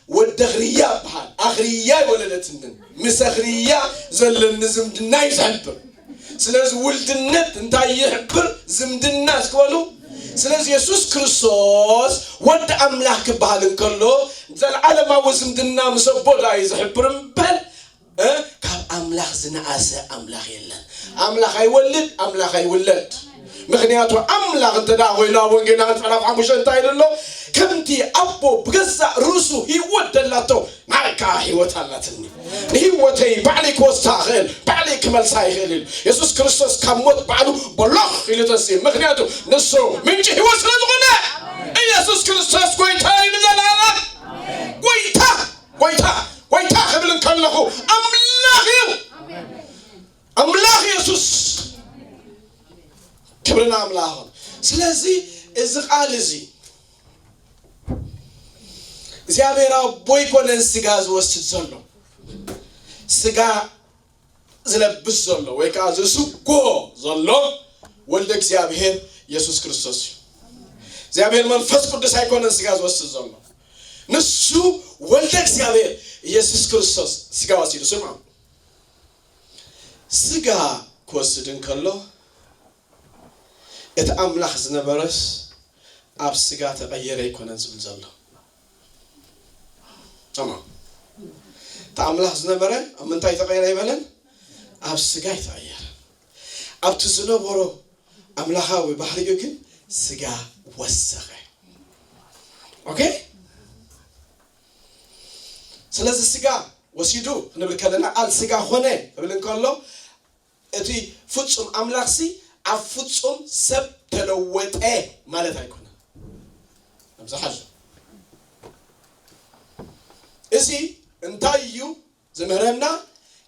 ወዲ ኣኽርያ እበሃል። ኣኽርያ ኣይወለደትንን። ምስ ኣኽርያ ዘለኒ ዝምድና እዩ ዝሕብር። ስለዚ ውልድነት እንታይ ይሕብር? ዝምድና እስኪ በሉ። ስለዚ የሱስ ክርስቶስ ወዲ ኣምላኽ ክበሃል እንከሎ፣ ዘለዓለማዊ ዝምድና ምስ ኣቦ ደኣ እዩ ዝሕብር እምበር፣ እ፣ ካብ ኣምላኽ ዝነኣሰ ኣምላኽ የለን። ኣምላኽ ኣይወልድ፣ ኣምላኽ ኣይውለድ። ምኽንያቱ ኣምላኽ እንተ ደኣ ኮይኑ ኣብ ወንጌል ዮሃንስ ምዕራፍ ሓሙሽተ እንታይ ኢሉ ኣሎ? ከምቲ ኣቦ ብገዛእ ርእሱ ህይወት ደላቶ፣ ንዓይ ከኣ ህይወት ኣላትኒ። ንህይወተይ ባዕለይ ክወስዳ እኽእል፣ ባዕለይ ክመልሳ ይኽእል ኢሉ። የሱስ ክርስቶስ ካብ ሞት ባዕሉ በሎኽ ኢሉ ተስኡ። ምኽንያቱ ንሱ ምንጪ ህይወት ስለ ዝኾነ፣ ኢየሱስ ክርስቶስ ጎይታ እዩ ንዘለኣለም። ጎይታ፣ ጎይታ፣ ጎይታ ክብል እንከለኹ ኣምላኽ እዩ። ኣምላኽ የሱስ። ክብሪ ንኣምላኽ። ስለዚ እዚ ቃል እዚ እግዚኣብሔር ኣቦ ኣይኮነን ስጋ ዝወስድ ዘሎ፣ ስጋ ዝለብስ ዘሎ ወይ ከዓ ዝስጎ ዘሎ ወልደ እግዚኣብሔር የሱስ ክርስቶስ እዩ። እግዚኣብሔር መንፈስ ቅዱስ ኣይኮነን ስጋ ዝወስድ ዘሎ፣ ንሱ ወልደ እግዚኣብሔር የሱስ ክርስቶስ ስጋ ወሲዱ። ስምዑ፣ ስጋ ክወስድ እንከሎ እቲ ኣምላኽ ዝነበረስ ኣብ ስጋ ተቐየረ ኣይኮነን ዝብል ዘሎ። ተማም። እቲ ኣምላኽ ዝነበረ ኣብ ምንታይ ተቐየረ ኣይበለን? ኣብ ስጋ ኣይተቐየረ። ኣብቲ ዝነበሮ ኣምላኻዊ ባህሪኡ ግን ስጋ ወሰኸ። ኦኬ? ስለዚ ስጋ ወሲዱ ክንብል ከለና፣ ቃል ስጋ ኾነ ክብል እንከሎ፣ እቲ ፍጹም ኣምላኽሲ ኣብ ፍጹም ሰብ ተለወጠ ማለት ኣይኮነን። ኣብዚ ሓዙ። እዚ እንታይ እዩ ዝምህረና?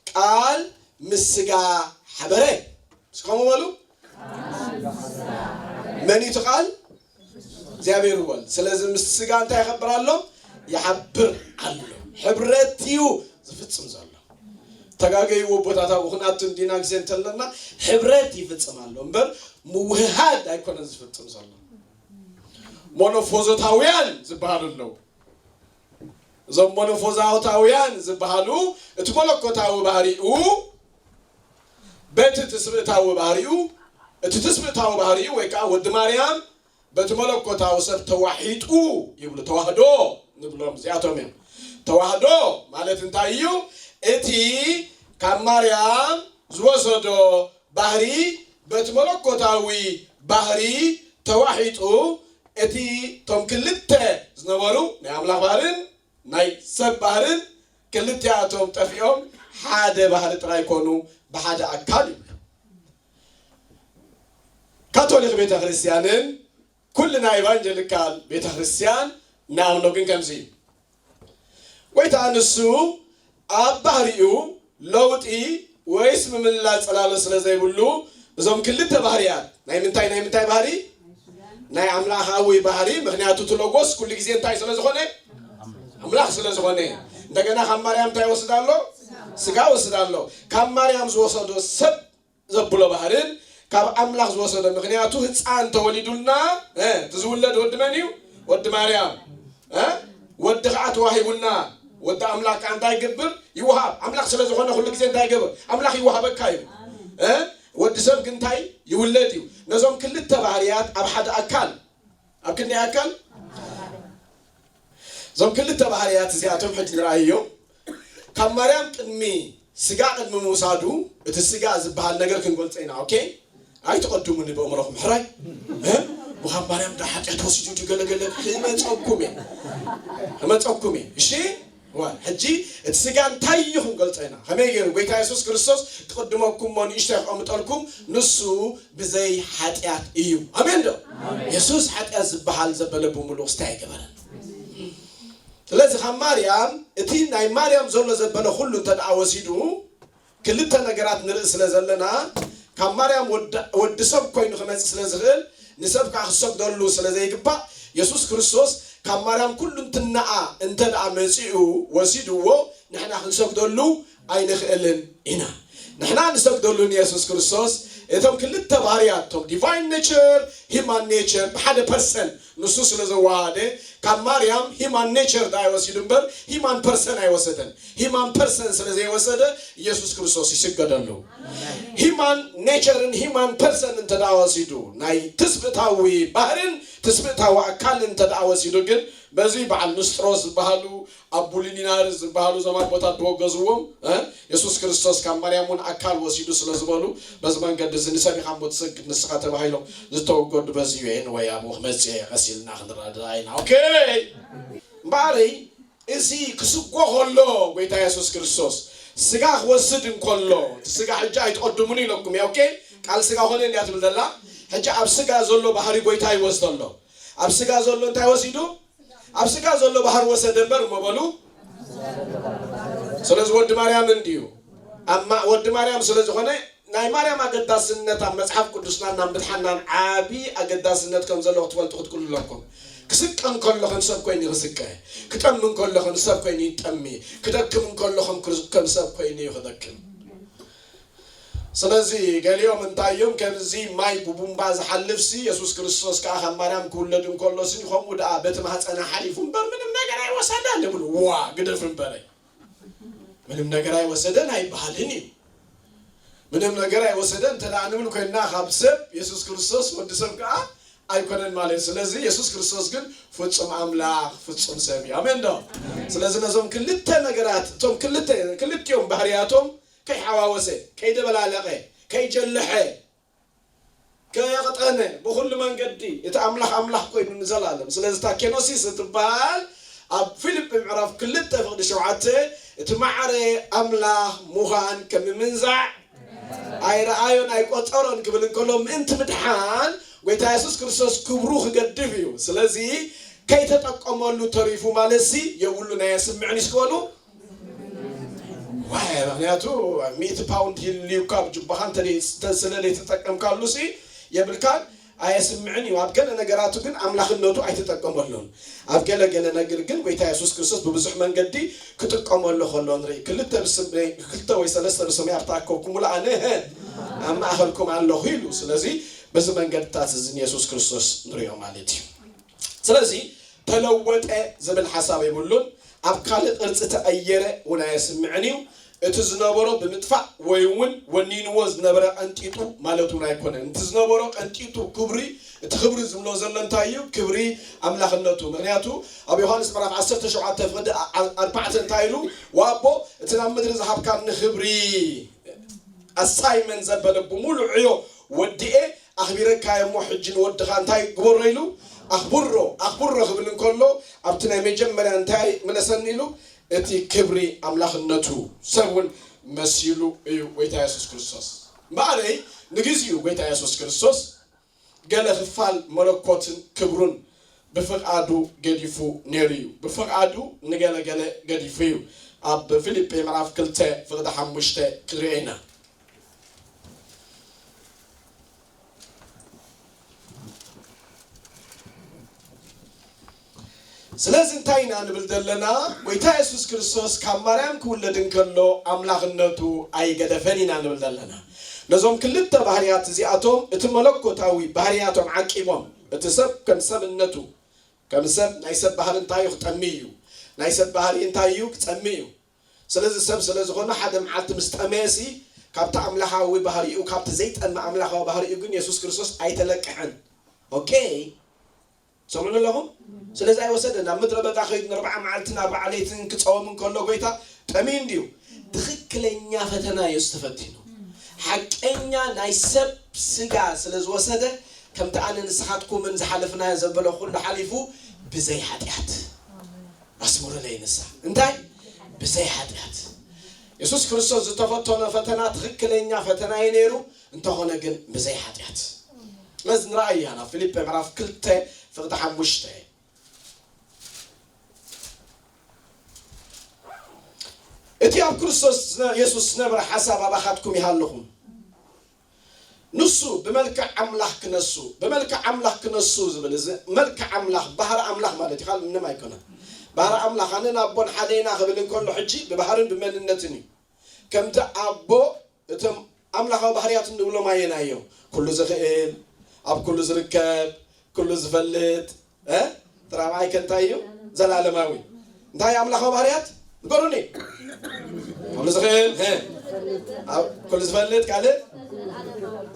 ቃል ምስ ስጋ ሓበረ። እስከ ከምኡ በሉ። መን እዩ እቲ ቃል? እግዚኣብሔር ወልድ። ስለዚ ምስ ስጋ እንታይ ይኸብር ኣሎ? ይሓብር ኣሎ። ሕብረት እዩ ዝፍጽም ዘሎ። ተጋገይዎ ቦታት ኣብኡ ክንኣቱ እንዲና ግዜ እንተለና፣ ሕብረት ይፍጽም ኣሎ እምበር ምውህሃድ ኣይኮነን ዝፍጽም ዘሎ። ሞኖፎዞታውያን ዝበሃሉ ኣለዉ። እዞም ሞኖፎዛውታውያን ዝበሃሉ፣ እቲ መለኮታዊ ባህሪኡ በቲ ትስብእታዊ ባህሪኡ፣ እቲ ትስብእታዊ ባህሪኡ ወይ ከዓ ወዲ ማርያም በቲ መለኮታዊ ሰብ ተዋሒጡ ይብሉ። ተዋህዶ ንብሎም እዚኣቶም እዮም። ተዋህዶ ማለት እንታይ እዩ? እቲ ካብ ማርያም ዝወሰዶ ባህሪ በቲ መለኮታዊ ባህሪ ተዋሒጡ፣ እቲ፣ እቶም ክልተ ዝነበሩ ናይ ኣምላኽ ባህርን ናይ ሰብ ባህርን ክልቲኣቶም ጠፊኦም ሓደ ባህሪ ጥራይ ኮኑ፣ ብሓደ ኣካል ይብሉ። ካቶሊክ ቤተ ክርስቲያንን ኩልና ኤቫንጀሊካል ቤተ ክርስቲያን ንኣምኖ ግን ከምዚ እዩ። ጎይታ ንሱ ኣብ ባህሪኡ ለውጢ ወይስ ምምልላስ ጽላሎት ስለ ዘይብሉ፣ እዞም ክልተ ባህርያት፣ ናይ ምንታይ፣ ናይ ምንታይ ባህሪ? ናይ ኣምላኻዊ ባህሪ። ምኽንያቱ እቲ ሎጎስ ኩሉ ግዜ እንታይ ስለ ዝኾነ? ኣምላኽ ስለ ዝኾነ። እንደገና ካብ ማርያም እንታይ ይወስድ ኣሎ? ስጋ ይወስድ ኣሎ። ካብ ማርያም ዝወሰዶ ሰብ ዘብሎ ባህርን ካብ ኣምላኽ ዝወሰዶ፣ ምኽንያቱ ህፃን ተወሊዱልና፣ እ፣ እቲ ዝውለድ ወዲ መን እዩ? ወዲ ማርያም፣ እ፣ ወዲ ከዓ ተዋሂቡና። ወዲ ኣምላኽ ከዓ እንታይ ይገብር? ይወሃብ። ኣምላኽ ስለ ዝኾነ ኩሉ ግዜ እንታይ ይገብር? ኣምላኽ ይወሃበካ እዩ። እ፣ ወዲ ሰብ ግን እንታይ ይውለድ እዩ? ነዞም ክልተ ባህርያት ኣብ ሓደ ኣካል፣ ኣብ ክንደይ ኣካል? እዞም ክልተ ባህርያት እዚኣቶም ሕጂ ንርኣዮም። ካብ ማርያም ቅድሚ፣ ስጋ ቅድሚ ምውሳዱ፣ እቲ ስጋ ዝበሃል ነገር ክንገልጾ ኢና። ኦኬ? ኣይትቐድሙኒ ብእምሮኹም፣ ሕራይ? እ? ካብ ማርያም ዳ ሓጢኣት ወሲዱ ድዩ ገለገለ ክመጸኩም እየ። ክመጸኩም እየ። እሺ? ዋ፣ ሕጂ እቲ ስጋ እንታይ እዩ ክንገልጾ ኢና። ከመይ ገይሩ? ጎይታ የሱስ ክርስቶስ ክቕድመኩም እሞ ንእሽቶ የቐምጠልኩም፣ ንሱ ብዘይ ሓጢኣት እዩ። ኣሜን ዶ? ኣሜን። የሱስ ሓጢኣት ዝበሃል ዘበለ ብምሉእ ክስታይ ኣይገበረን። ስለዚ ካብ ማርያም እቲ ናይ ማርያም ዘሎ ዘበለ ኩሉ እንተ ደኣ ወሲዱ፣ ክልተ ነገራት ንርኢ ስለ ዘለና፣ ካብ ማርያም ወዲ ሰብ ኮይኑ ክመጽእ ስለ ዝኽእል፣ ንሰብ ከኣ ክሰግደሉ ስለ ዘይግባእ፣ የሱስ ክርስቶስ ካብ ማርያም ኩሉ እንትናኣ እንተ ደኣ መጺኡ ወሲድዎ፣ ንሕና ክንሰግደሉ ኣይንኽእልን ኢና። ንሕና ንሰግደሉ ንየሱስ ክርስቶስ እቶም ክልተ ባህርያት፣ እቶም ዲቫይን ኔቸር፣ ሂማን ኔቸር ብሓደ ፐርሰን ንሱ ስለ ዘወሃደ፣ ካብ ማርያም ሂማን ኔቸር ደኣ ይወሲዱ እምበር ሂማን ፐርሰን ኣይወሰደን። ሂማን ፐርሰን ስለ ዘይወሰደ ኢየሱስ ክርስቶስ ይስገደሉ። ሂማን ኔቸርን ሂማን ፐርሰን እንተ ደኣ ወሲዱ፣ ናይ ትስብእታዊ ባህርን ትስብእታዊ ኣካልን እንተ ደኣ ወሲዱ ግን፣ በዚ በዓል ንስጥሮስ ዝበሃሉ ኣቡሊኒናርስ ዝበሃሉ እዞም ኣቦታት ዝወገዝዎም፣ እ፣ የሱስ ክርስቶስ ካብ ማርያም እውን ኣካል ወሲዱ ስለ ዝበሉ፣ በዚ መንገዲ እዚ ንሰብ ኢኻ እሞ ትሰግድ ንስኻ ተባሂሎም ዝተወገዱ በዚ እዩ። ኤንወይ ኣብኡ ክመጽእ እየ፣ ቀስ ኢልና ክንረዳዳእ ኢና። ኦኬ። እምበኣረይ፣ እዚ ክስጎ ከሎ፣ ጎይታ የሱስ ክርስቶስ ስጋ ክወስድ እንከሎ፣ እቲ ስጋ ሕጂ ኣይትቐድሙን ኢለኩም እየ። ኦኬ። ቃል ስጋ ኾነ እንድያ ትብል ዘላ። ሕጂ ኣብ ስጋ ዘሎ ባህሪ ጎይታ ይወስዶ ኣሎ። ኣብ ስጋ ዘሎ እንታይ ወሲዱ? ኣብ ስጋ ዘሎ ባህሪ ወሰደ እምበር እሞ በሉ። ስለዚ ወዲ ማርያም እንድዩ። ኣብ ማ-፣ ወዲ ማርያም ስለ ዝኾነ፣ ናይ ማርያም ኣገዳስነት ኣብ መጽሓፍ ቅዱስናን ናብ ምድሓንናን ዓቢ ኣገዳስነት ከም ዘለዎ ክትፈልጡ ክትክእሉ ኣለኩም። ክስቀ እንከሎ ከም ሰብ ኮይኑ እዩ ክስቀ። ክጠሚ እንከሎ ከም ሰብ ኮይኑ እዩ ይጠሚ። ክደክም እንከሎ ከም ክርስ-፣ ከም ሰብ ኮይኑ እዩ ክደክም። ስለዚ ገሊኦም እንታይ እዮም፣ ከምዚ ማይ ብቡምባ ዝሓልፍሲ፣ የሱስ ክርስቶስ ከኣ ካብ ማርያም ክውለድ እንከሎሲ፣ ከምኡ ደኣ በቲ ማህጸና ሓሊፉ እምበር ምንም ነገር ኣይወሰደን ይብሉ። ዋ፣ ግደፍ እምበረይ። ምንም ነገር ኣይወሰደን ኣይበሃልን እዩ። ምንም ነገር ኣይወሰደን እንተ ደኣ ንብል ኮይንና፣ ካብ ሰብ የሱስ ክርስቶስ ወዲ ሰብ ከኣ ኣይኮነን ማለት እዩ። ስለዚ የሱስ ክርስቶስ ግን ፍጹም ኣምላኽ፣ ፍጹም ሰብ እዩ። ኣሜን ዶ? ስለዚ ነዞም ክልተ ነገራት፣ እቶም ክልተ፣ ክልቲኦም ባህርያቶም ከይሓዋወሰ፣ ከይደበላለቐ፣ ከይጀለሐ፣ ከየቕጠነ፣ ብኹሉ መንገዲ እቲ ኣምላኽ ኣምላኽ ኮይኑ ንዘላለም። ስለዚ እታ ኬኖሲስ እትበሃል ኣብ ፊልጲ ምዕራፍ ክልተ ፍቕዲ ሸውዓተ፣ እቲ ማዕረ ኣምላኽ ምዃን ከም ምንዛዕ ኣይረኣዮን ኣይቆጸሮን ክብል እንከሎ፣ ምእንቲ ምድሓን ጎይታ የሱስ ክርስቶስ ክብሩ ክገድፍ እዩ። ስለዚ ከይተጠቀመሉ ተሪፉ ማለትሲ የብሉን፣ ኣየስምዕን እዩ። እስኪ በሉ። ዋይ፣ ምኽንያቱ ሚእቲ ፓውንድ ይህልዩካ ኣብ ጅባኻ እንተ ደይ-፣ ስለ ዘይተጠቀምካሉ ሲ የብልካን፣ ኣየስምዕን እዩ። ኣብ ገለ ነገራቱ ግን ኣምላኽነቱ ኣይተጠቀመሉን። ኣብ ገለ ገለ ነገር ግን ጎይታ የሱስ ክርስቶስ ብብዙሕ መንገዲ ክጥቀመሉ ከሎ ንርኢ። ክልተ ብስመይ፣ ክልተ ወይ ሰለስተ ብስመይ ኣብ ተኣከብኩምሉ ኣነ ኣብ ማእኸልኩም ኣለኹ ኢሉ። ስለዚ በዚ መንገድታት እዚ ንየሱስ ክርስቶስ ንሪኦ ማለት እዩ። ስለዚ ተለወጠ ዝብል ሓሳብ የብሉን። ኣብ ካልእ ቅርጺ ተቐየረ እውን ኣየስምዕን እዩ። እቲ ዝነበሮ ብምጥፋእ ወይ እውን ወኒንዎ ዝነበረ ቀንጢጡ ማለት እውን ኣይኮነን። እቲ ዝነበሮ ቀንጢጡ ክብሪ፣ እቲ ክብሪ ዝብሎ ዘሎ እንታይ እዩ? ክብሪ ኣምላኽነቱ። ምኽንያቱ ኣብ ዮሃንስ ምዕራፍ ዓሰርተ ሸውዓተ ፍቕዲ ኣ-፣ ኣርባዕተ እንታይ ኢሉ? ወኣቦ፣ እቲ ናብ ምድሪ ዝሃብካኒ ክብሪ፣ ኣሳይመንት ዘበለ ብምሉእ ዕዮ ወዲኤ ኣኽቢረካዮ እሞ፣ ሕጂ ንወድኻ እንታይ ግበሮ ኢሉ? ኣኽብሮ፣ ኣኽብሮ ክብል እንከሎ፣ ኣብቲ ናይ መጀመርያ እንታይ መለሰኒ ኢሉ? እቲ ክብሪ ኣምላኽነቱ ሰብ እውን መሲሉ እዩ ጎይታ የሱስ ክርስቶስ። እምበኣረይ ንግዚኡ ጎይታ የሱስ ክርስቶስ ገለ ክፋል መለኮትን ክብሩን ብፍቓዱ ገዲፉ ነይሩ እዩ። ብፍቓዱ ንገለ ገለ ገዲፉ እዩ። ኣብ ፊልጲ ምዕራፍ ክልተ ፍቕዲ ሓሙሽተ ክንሪኦ ኢና። ስለዚ እንታይ ኢና ንብል ዘለና? ጎይታ የሱስ ክርስቶስ ካብ ማርያም ክውለድ እንከሎ ኣምላኽነቱ ኣይገደፈን ኢና ንብል ዘለና። ነዞም ክልተ ባህርያት እዚኣቶም፣ እቲ መለኮታዊ ባህርያቶም ዓቂቦም፣ እቲ ሰብ ከም ሰብነቱ፣ ከም ሰብ፣ ናይ ሰብ ባህሪ እንታይ እዩ? ክጠሚ እዩ። ናይ ሰብ ባህሪ እንታይ እዩ? ክጸሚ እዩ። ስለዚ ሰብ ስለ ዝኾነ ሓደ መዓልቲ ምስ ጠመየሲ፣ ካብቲ ኣምላኻዊ ባህሪኡ፣ ካብቲ ዘይጠሚ ኣምላኻዊ ባህሪኡ ግን የሱስ ክርስቶስ ኣይተለቅሐን። ኦኬ? ሰምዑኒ ኣለኹም? ስለዚ ኣይወሰደን። ኣብ ምድረ በዳ ከይዱ ንኣርብዓ መዓልትን ኣርብዓ ለይትን ክጸወም እንከሎ ጎይታ ጠምዩ እንድዩ። ትኽክለኛ ፈተና እዩ ዝተፈቲኑ። ሓቀኛ ናይ ሰብ ስጋ ስለ ዝወሰደ፣ ከምቲ ኣነ ንስኻትኩምን ዝሓለፍናዮ ዘበለ ኩሉ ሓሊፉ ብዘይ ሓጢኣት። ኣስምሩለይ ንሳ። እንታይ? ብዘይ ሓጢኣት። የሱስ ክርስቶስ ዝተፈተኖ ፈተና ትኽክለኛ ፈተና እዩ ነይሩ፣ እንተኾነ ግን ብዘይ ሓጢኣት። ስለዚ ንረኣያ ናብ ፊልጲ ምዕራፍ ክልተ ፍቕዲ ሓሙሽተ። እቲ ኣብ ክርስቶስ ዝነ-፣ የሱስ ዝነበረ ሓሳብ ኣባኻትኩም ይሃልኹም። ንሱ ብመልክዕ ኣምላኽ ክነሱ፣ ብመልክዕ ኣምላኽ ክነሱ ዝብል እዚ መልክዕ ኣምላኽ፣ ባህሪ ኣምላኽ ማለት እዩ፣ ካልእ ምንም ኣይኮነን። ባህሪ ኣምላኽ ኣነን ኣቦን ሓደ ኢና ክብል እንከሎ ሕጂ ብባህርን ብመንነትን እዩ። ከምቲ ኣቦ እቶም ኣምላኻዊ ባህርያት እንብሎም ኣየናይ እዮም? ኩሉ ዝኽእል፣ ኣብ ኩሉ ዝርከብ፣ ኩሉ ዝፈልጥ፣ እ? እቲ ራብዓይ ከ እንታይ እዩ? ዘላለማዊ። እንታይ ኣምላኻዊ ባህርያት? ንገሩኒ። ኩሉ ዝኽእል፣ እ? ኣብ ኩሉ ዝፈልጥ፣ ካልእ?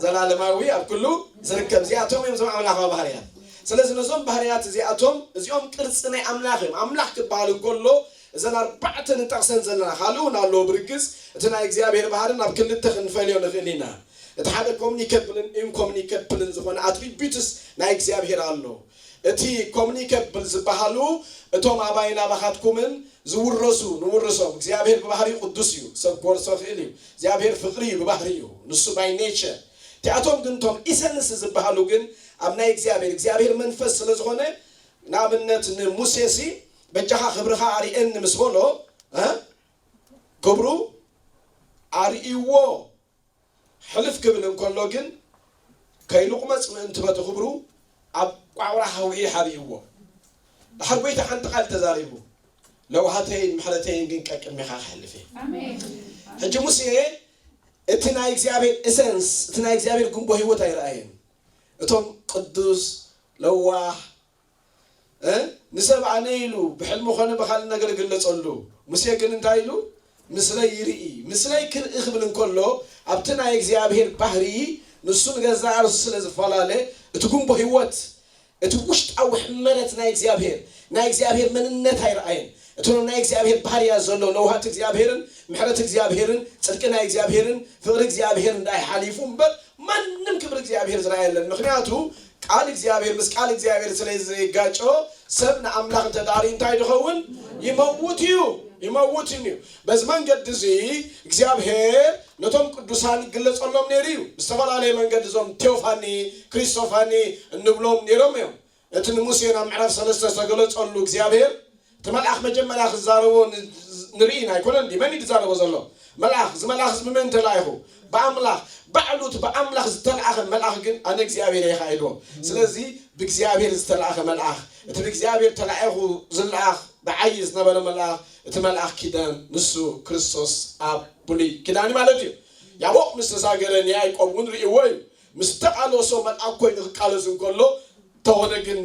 ዘላለማዊ፣ ኣብ ኩሉ ዝርከብ። እዚኣቶም እዮም እዞም ኣምላኻዊ ባህርያት። ስለዚ ነዞም ባህርያት እዚኣቶም፣ እዚኦም ቅርጺ ናይ ኣምላኽ እዮም። ኣምላኽ ክበሃል እንከሎ፣ እዘን ኣርባዕተ ንጠቕሰን ዘለና፣ ካልእ እውን ኣለዎ ብርግጽ። እቲ ናይ እግዚኣብሔር ባህሪ ናብ ክልተ ክንፈልዮ ንኽእል ኢና። እቲ ሓደ ኮሙኒኬብልን ኢንኮሙኒኬብልን ዝኾነ ኣትሪቢዩትስ ናይ እግዚኣብሔር ኣሎ። እቲ ኮሙኒኬብል ዝበሃሉ እቶም ኣባይን ኣባኻትኩምን ዝውረሱ፣ ንውርሶም። እግዚኣብሔር ብባህሪኡ ቅዱስ እዩ፣ ሰብ ክወርሶ ይኽእል እዩ። እግዚኣብሔር ፍቕሪ እዩ ብባህሪኡ፣ ንሱ ባይ ኔቸር። እቲኣቶም ግን እቶም ኢሰንስ ዝበሃሉ ግን ኣብ ናይ እግዚኣብሔር፣ እግዚኣብሔር መንፈስ ስለ ዝኾነ፣ ንኣብነት ንሙሴሲ በጃኻ ክብርኻ ኣርእየኒ ምስ በሎ፣ እ? ክብሩ ኣርእይዎ ሕልፍ ክብል እንከሎ ግን ከይልቑመጽ ምእንቲ በቲ ክብሩ ኣብ ቋቑራ ከውሒ ሓቢእዎ። ድሓር ጐይታ ሓንቲ ቃል ተዛሪቡ፣ ለውሃተይን ምሕረተይን ግን ቀቅድሜኻ ክሕልፍ እየ። ኣሜን። ሕጂ ሙሴ እቲ ናይ እግዚኣብሔር ኤሰንስ፣ እቲ ናይ እግዚኣብሔር ጉንቦ ህይወት ኣይረኣየን። እቶም ቅዱስ፣ ለዋህ፣ እ? ንሰብ ኣነ ኢሉ ብሕልሚ ኾነ ብኻልእ ነገር ይግለጸሉ። ሙሴ ግን እንታይ ኢሉ? ምስለይ ይርኢ። ምስለይ ክርኢ ክብል እንከሎ ኣብቲ ናይ እግዚኣብሔር ባህሪ ንሱ ንገዛእ ርእሱ ስለ ዝፈላለ እቲ ጉንቦ ህይወት፣ እቲ ውሽጣዊ ሕመረት ናይ እግዚኣብሔር፣ ናይ እግዚኣብሔር መንነት ኣይረኣየን። እቲ ናይ እግዚኣብሔር ባህርያት ዘሎ ለውሃት እግዚኣብሔርን ምሕረት እግዚኣብሔርን ጽድቂ ናይ እግዚኣብሔርን ፍቕሪ እግዚኣብሔርን ደኣ ይሓሊፉ እምበር ማንም ክብሪ እግዚኣብሔር ዝረኣየ የለን። ምኽንያቱ ቃል እግዚኣብሔር ምስ ቃል እግዚኣብሔር ስለ ዘይጋጮ ሰብ ንኣምላኽ እንተ ደኣ ርእዩ እንታይ ድኸውን? ይመውት እዩ፣ ይመውት እዩ። በዚ መንገዲ እዚ እግዚኣብሔር ነቶም ቅዱሳን ይግለጸሎም ነይሩ እዩ። ብዝተፈላለየ መንገዲ እዞም ቴዎፋኒ፣ ክሪስቶፋኒ እንብሎም ነይሮም እዮም። እቲ ንሙሴ ናብ ምዕራፍ ሰለስተ ዝተገለጸሉ እግዚኣብሔር እቲ መልኣኽ መጀመርያ ክዛረቦ ን-፣ ንርኢ ኢና ኣይኮነን ድዩ? መን እዩ ዝዛረቦ ዘሎ? መልኣኽ። እዚ መልኣኽ እዚ ብመን ተላኢኹ? ብኣምላኽ። ባዕሉ እቲ ብኣምላኽ ዝተላእኸ መልኣኽ ግን ኣነ እግዚኣብሔር እየ ኢልዎ። ስለዚ ብእግዚኣብሔር ዝተላእኸ መልኣኽ፣ እቲ ብእግዚኣብሔር ተላኢኹ ዝለኣኽ ብዓዪ ዝነበረ መልኣኽ፣ እቲ መልኣኽ ኪዳን ንሱ ክርስቶስ ኣብ ብሉይ ኪዳን ማለት እዩ። ያቦቕ ምስ ተሳገረ ንያዕቆብ እውን ርእይዎ እዩ። ምስ ተቓለሶ መልኣኽ ኮይኑ ክቃለስ እንከሎ እንተኾነ ግን፣